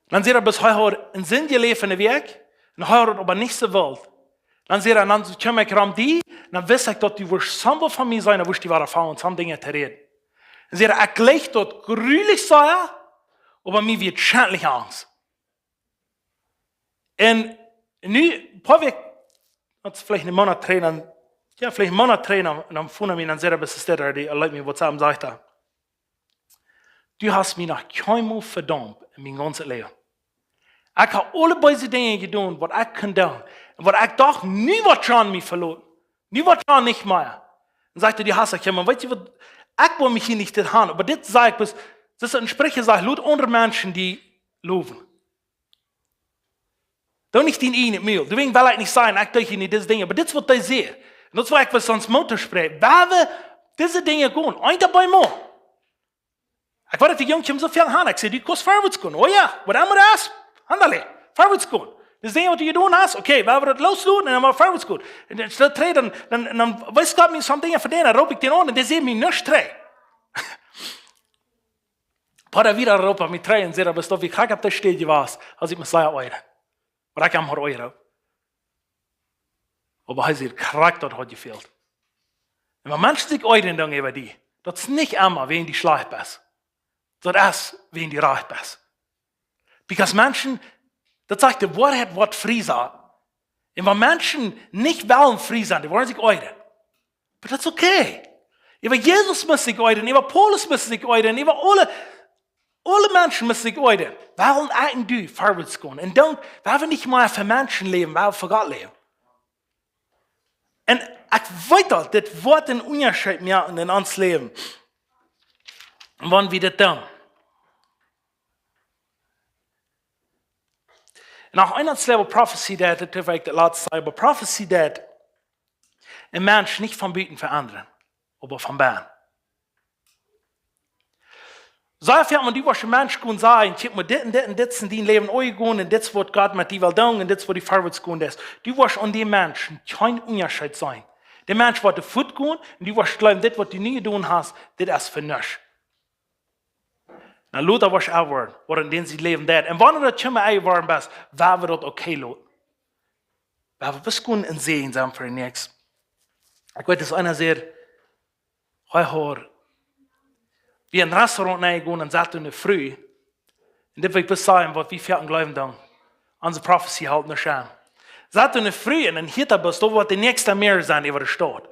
Dan säd hee, bat hee haud een Sinn jeläft enne Wäakj, un hee haud daut oba nich soo wult. Dan säd hee, dan kjeem ekj rom die, dan wist ekj, daut du woascht somebody von mie sennen, dan woascht du woaren von ons, von Dinja to räden. Dan säd hee, ekj jlikj daut grulich sea, oba mie wort schentlich Angst. Un nu, een poa Wäakj, daut es veleicht een Moonat trigj, dan, jo, veleicht een Moonat trigj, dan, dan phoned hee mie, dan säd hee, bat es dit, dee, hee leet mie WhatsApp, sajcht hee, du hast mie noch kjeenmol vedaumt en mien gaunzet Läwen. Ekj hab aule beese Dinja jedonen, waut ekj kunn doonen. Un waut ekj docht, nu woat John mie veloten. Nu woat John nich mea. Dan sajcht hee, du hast daut, jo, oba weetst du waut, ekj well mie hia nich dit haben. Oba dit saj ekj, bat, daut es een Spricha, sajcht, lot aundre Menschen die lowen. Doo nich dien ieejnet Mul. Doawäajen well ekj nich sajen, ekj doo hia nich dise Dinja. Oba dit es waut hee säd. Un daut es waut ekj well ons Moot toospräakjen. Wan wie dise Dinja doonen, eent bie eemol. Ekj weet, daut dee Junge soo väl haben. Ekj saj, du kaust verwoats gonen. Oh jo, whatever daut es, handle. Verwoats gonen. Dise Dinja, waut du jedonen hast, okay, wan wie daut loosloten un dan mol verwoats gonen. Un dan, dan, dan, dan, dan wees Gott mie soone Dinja vedeenen, dan roop ekj dän aun un dee sajcht mie nuscht trigj. Oba dan wada roop hee mie trigj un säd, bat es daut, woo ekj opp dee Städ wia, aus ekj mie sea oajad. Waut ekj am haud oajaden. Oba hee säd, krakjt daut haud jefält. Un wan Menschen sikj oajaden dan äwa die, daut es nich emma wäajen du schlajcht best. Daut es wäajen du rajcht best. Because Menschen, daut sajcht, de Woarheit woat frie sennen. Un wan Menschen nich wellen frie sennen, dee woaren sikj oajaden. But that's okay. Äwa Jesus mott sikj oajaden, äwa Paulus mott sikj oajaden, äwa aule, aule Menschen mott sikj oajaden. Wan wie en du verwoats gonen. Un dan, wan wie nich mea fa Menschen läwen, wan wie fa Gott läwen. Un ekj weet daut, dit woat een Unjascheet moaken en ons Läwen. Wan wie dit doonen. Un noch een aundret Läwen Profetie daut, daut hab ekj daut latste Mol, oba Profetie daut een Mensch nich von buten veendren, oba von bennen. Saj fa, wan du woascht een Mensch gonen sajen, kjikj mol, dit un dit un dit es en dien Läwen aunjegonen un dit es waut Gott met die well doonen un dit es waut die verwoats gonen es. Du woascht aun dän Mensch kjeen Unjascheet seenen. De Mensch woat doa fuat gonen un du woascht jleewen, dit waut du nu jedonen hast, dit es fa nuscht. Na, lota woascht du woaren, waut en dän sien Läwen deit. Un wan daut kjemma eie woaren best, wan wie daut okay loten. Wan wie bloos gonen en Säajen sennen fa de Näakjste. Ekj weet, daut eena säd, hee haud, wia en Restaurant nenjegonen un sach doa ne Fru. Un dit well ekj bloos sajen, waut wie foaken jleewen dan. Onse Profetie helt nich aun. Sach doa ne Fru un dan hieet hee bloos, daut woat de näakjste Mayor sennen äwa de Staut.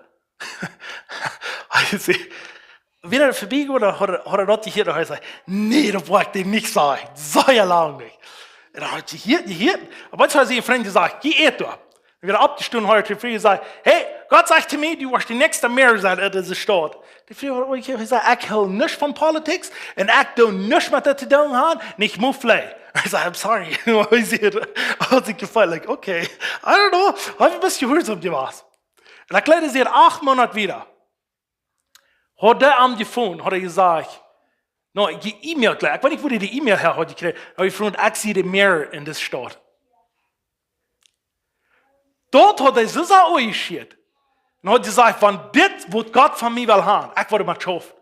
Hee säd, wia hee verbie, ooda haud, haud hee daut jehieet, un hee säd, nä, daut woa ekj die nich sajen. Sea lang nich. Un hee haud jehieet, jehieet. Oba dan haud sien Frint jesajcht, jie ät doa. Wia oppjestonen, haud hee to de Fru jesajcht, hey, Gott sajcht to mie, du woascht de näakjste Mayor sennen en dise Staut. De Fru haud jesajcht, ekj hilt nuscht von politics un ekj doo nuscht met daut to doonen haben, nich move lay. Hee säd, I'm sorry. Hee säd, haud sikj jefeelt, like, okay, I don't know, hab een bät jehuarsom jewast. Un dan kjlieed hee sikj acht Moonat wieda. Haud hee am jefungen, haud hee jesajcht, no, ekj E-Mail kjlieed, ekj weet nich, wua hee de E-Mail häa haud jekjräajen, oba hee frint, ekj sie de Mayor en dise Staut. Daut haud hee soo sea aunjeschieet. Un haud jesajcht, wan dit waut Gott von mie well haben, ekj woa met schaufen.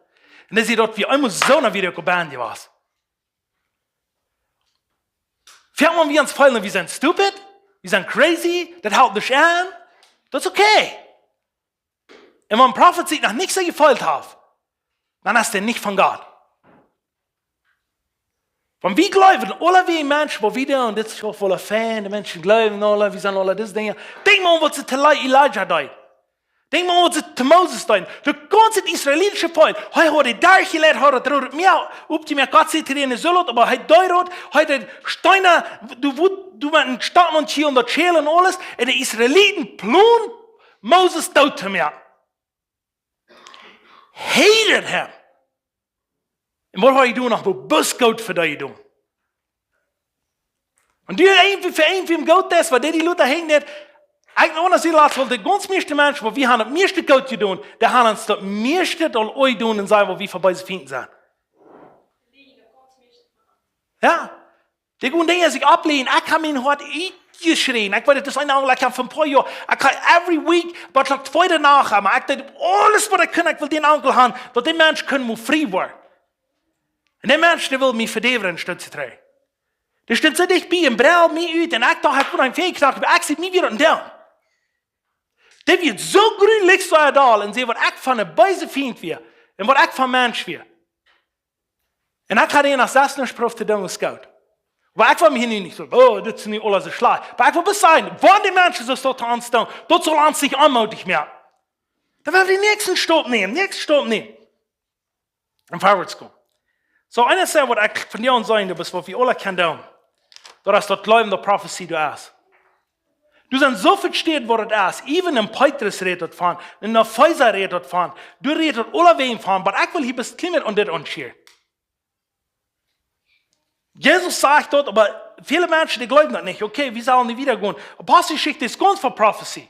Un dan säd hee, daut wia eemol soo, dan wia hee uk opp Band jewast. Foaken wan wie ons feelen, wie sent stupid, wie sent crazy, daut helt nich aun, daut es okay. Un wan een Profeet sikj noch nich soo jefeelt haft, dan es dee nich von Gott. Wan wie jleewen, aule wie Menschen, waut wie doonen, dit es uk aula fein, de Menschen jleewen aule, wie sent aule dise Dinja. Denkj mol aun waut see to Eli-, Elija deeden. Denkj mol aun waut see to Moses deeden. Daut gaunze israelitische Volkj, hee haud dee derchjeleit, haud daut Root Mäa oppjemoakt, Gott säd to dän, dee sullen daut, oba hee deed daut, hee deed Steena, du wut, du met een Stock un Kjiel un daut Schäl un aules, un de Israeliten plon-, Moses doot to moaken. Hated him. Un waut haud hee jedonen? Noch bloos goot fa dee jedonen. Un du irjentwäm, fa irjentwäm goot es, waut dee die lota hänjen deit, ekj, aundasch aus latst, waut de gaunz mieeschte Menschen, waut wie haben daut mieeschte goot jedonen, dee haben ons daut mieeschte aul oaja jedonen un sajen, waut wie fa beese Fiend sent. Jo. Dee gonen Dinja sikj aufläajen. Ekj hab mien Hoat utjeschräden. Ekj weet, daut es een Aunjelegenheit von een poa Joa. Ekj hab every week, waut ekj tweede Nacht hab, ekj deed aules, waut ekj kunn, ekj wull dän Onkel haben, daut dee Mensch kunn mol frie woaren. Un dee Mensch, dee wull mie vedäwen, steit sikj trigj. Dee stunt soo dicht bie un breld mie ut. Un ekj docht, ekj wull am väakjnallen, oba ekj sie mie wada down. Dee wia soo jrulich soo doll un säd, waut ekj fa een beese Fiend wia un waut ekj fa een Mensch wia. Un ekj haud hia noch sest Joa Sprof to doonen aus Scout. Oba ekj wull mie hia nu nich soo, oh, dit es nu aules soo schlajcht. Oba ekj wull bloos sajen, wan dee Menschen soo stoakj aunstonen, daut saul ons nich onmootich moaken. Dan woa wie dän näakjsten Stap nämen, näakjsten Stap nämen. Un forwards komen. Soo, eent es, waut ekj von die aun sajen, daut es, waut wie aule kjennen doonen. Daut es daut Gloowen, daut Profezie doa es. Doa sent soo väl Städen, wua daut es. Even en Petrus rät doavon, en Efeesa rät doavon. Doa rät daut aulawäajen von, oba ekj wull hia bloos kjlien bät aun dit aunscheren. Jesus sajcht daut, oba väle Menschen, dee gloowen daut nich. Okay, wie sellen nu wieda gonen. Aposteljeschicht es gaunz voll Profezie.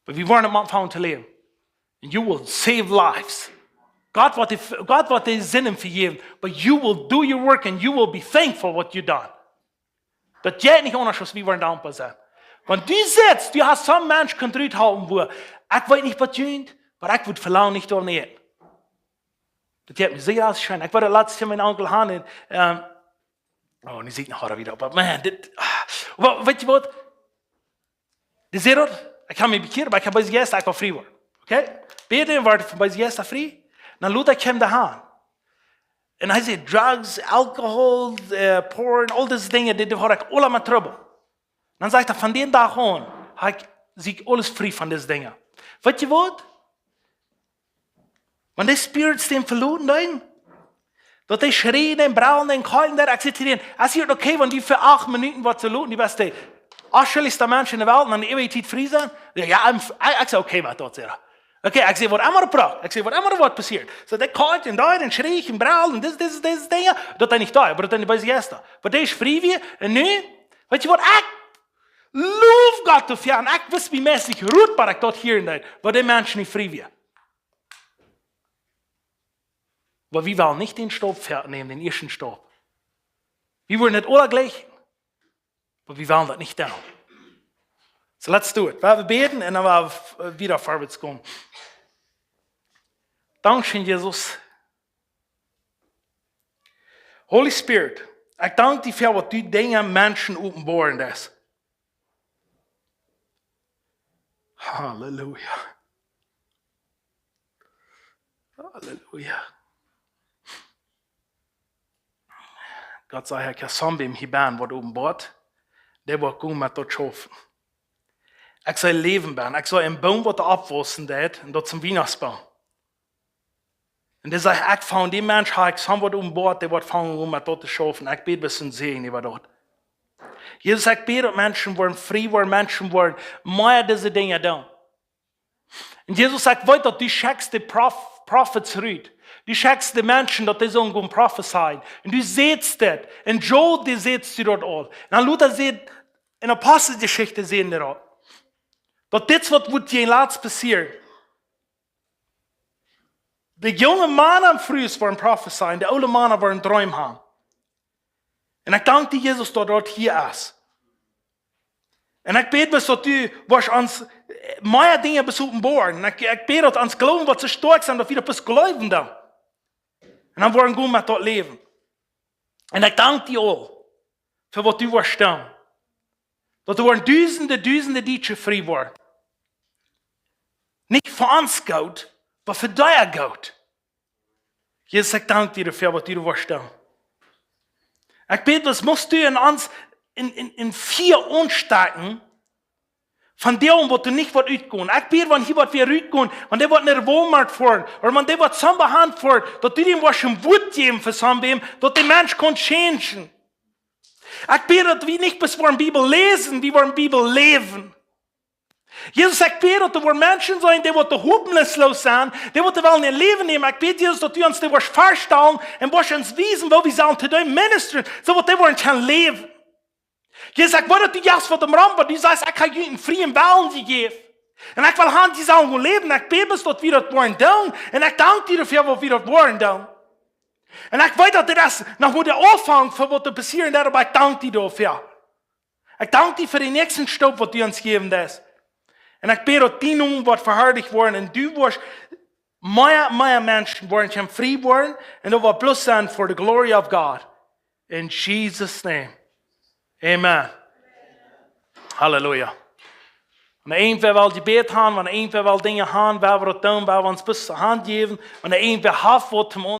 Oba wie woaren aunfangen to läwen. And you will save lives. Gott woat die, Gott woat die Sinden vejäwen. But you will do your work and you will be thankful what you done. Daut jeit nich aundasch, aus wie woaren dankboa sennen. Wan du sajchst, du hast soon Mensch kunt ruthalpen, wua, ekj weet nich, waut junt, oba ekj wudd velangen nich doa nämen. Daut jeit mie sea scheen. Ekj wia daut latste Joa bie mienen Onkel han un, ähm, oh, nu sie ekj noch wieda, oba man, dit, ah, oba weetst du waut? Dee säd daut, ekj hab mie bekjieet, oba ekj hab beese Jeista, ekj wull frie woaren. Okay? Bäden, wort von beese Jeista frie. Dan lota ekj am doa han. Un hee säd, drugs, alcohol, äh, porn, aul dise Dinja, dee, dee haud ekj aula met Trubbel. Dan sajcht hee, von dän Dach aun, hab ekj, sie ekj aules frie von dise Dinja. Weetst du waut? Wan dee Spirits dän veloten deeden, daut dee schräden un brellen un keulen, daut ekj säd to dän, es daut okay, wan du fa acht Minuten waut veloten, du best de onschuldichste Mensch en de Welt, un dan de äwrije Tiet frie sennen? Jo, jo, ekj, ekj sie okay met daut, säd hee. Okay, ekj säd, waut emma doa brocht, ekj säd, waut emma doa woat passieren. Soo, dee keulen un deeden un schräden un brellen un dit, dit, dit Dinja, daut dee nich deed, oba daut dee nich bie sikj es doa. Oba dee es frie wia, un nu, weetst du waut, ekj low Gott doafäa, un ekj wist mie meist nich rut, waut ekj doa hieren deed, waut dee Mensch nich frie wia. Oba wie wellen nich dän Stap nämen, dän ieeschten Stap. Wie wudden daut aula jlikj, oba wie wellen daut nich doonen. So, let's do it. Wie woaren bäden un dan woa wie, äh, wieda forwards komen. Dankscheen, Jesus. Holy Spirit, ekj dank die fa waut du Dinja Menschen openboaren deist. Halleluja. Halleluja. Gott säd, ekj hab soon Boom hia benn, waut openboat, dee woat gonen met daut schaufen. Ekj sie Läwen benn, ekj sie een Boom, waut oppwaussen deit, un daut es een Wienachtsboom. Un dee sajcht, ekj fang, dee Mensch hab ekj soon waut openboat, dee woat aunfangen met daut to schaufen. Ekj bäd bloos een Säajen äwa daut. Jesus, ekj bäd, daut Menschen woaren frie, woaren Menschen woaren mea dise Dinja doonen. Un Jesus, ekj weet, daut du schekjst de Prof-, Prophets rut. Du schekjst de Menschen, daut dee sellen gonen prophezeien. Un du sätst daut. Un Joel, dee sätst du daut aul. Un dan lota säd, en Aposteljeschicht säd hee daut. Daut dit waut woat hia latst passieren. De junge Mana un Frues woaren prophezeien, de oole Mana woaren Dreem haben. Un ekj dank die, Jesus, daut daut hia es. Un ekj bäd, daut du woascht ons, äh, mea Dinja openboaren. Un ekj, ekj bäd, daut ons Gloowen woat soo stoakj sennen, daut wie daut bloos jleewen dan. Un dan woaren wie gonen met daut Läwen. Un ekj dank die aul fa waut du woascht doonen. Daut doa woaren dusende, dusende Dietsche frie woaren. Nich fa ons goot, oba fa die goot. Jesus, ekj dank die doafäa, waut du doa woascht doonen. Ekj bäd, daut must du en ons en, en, en Fia aunstekjen, von dee, waut doa nich woat utgonen. Ekj bäd, wan hia waut wada utgonen, wan dee waut no Walmart foaren, ooda wan dee waut soo behaundelt foaren, daut du dän waut een Wuat jäwen fa soon Boom, daut de Mensch kaun changen. Ekj bäd, daut wie nich bloos woaren Bibel läsen, wie woaren Bibel läwen. Jesus, ekj bäd daut doa woaren Menschen sennen, dee waut hoffnungslos sent, dee waut wellen äa Läwen nämen. Ekj bäd, Jesus, daut du ons dee woascht vestalen un woascht ons wiesen, woo wie sellen to dee ministren, soo daut dee woaren kjennen läwen. Jesus, ekj weet daut du jast waut em Rum, oba du sajchst, ekj hab junt eenen frieen Wellen jejäft. Un ekj well han, dee sellen gonen läwen. Ekj bäd bloos daut wie daut woaren doonen. Un ekj dank die doafäa, waut wie daut woaren doonen. Un ekj weet daut dit es noch mau de Aunfank von waut doa passieren deit, oba ekj dank die doafäa. Ekj dank die fa dän näakjsten Staup waut du ons jäwen deist. Un ekj bäd daut dien Nomen woat veharlicht woaren un du woascht mea, mea Menschen woaren kjennen frie woaren un daut woat bloos sennen for the glory of God. In Jesus' name. Amen. Halleluja. Wan irjentwäa well Jebäd han, wan irjentwäa well Dinja han, woa wie daut doonen, woa wie ons bloos de Haunt jäwen, wan irjentwäa haft waut toom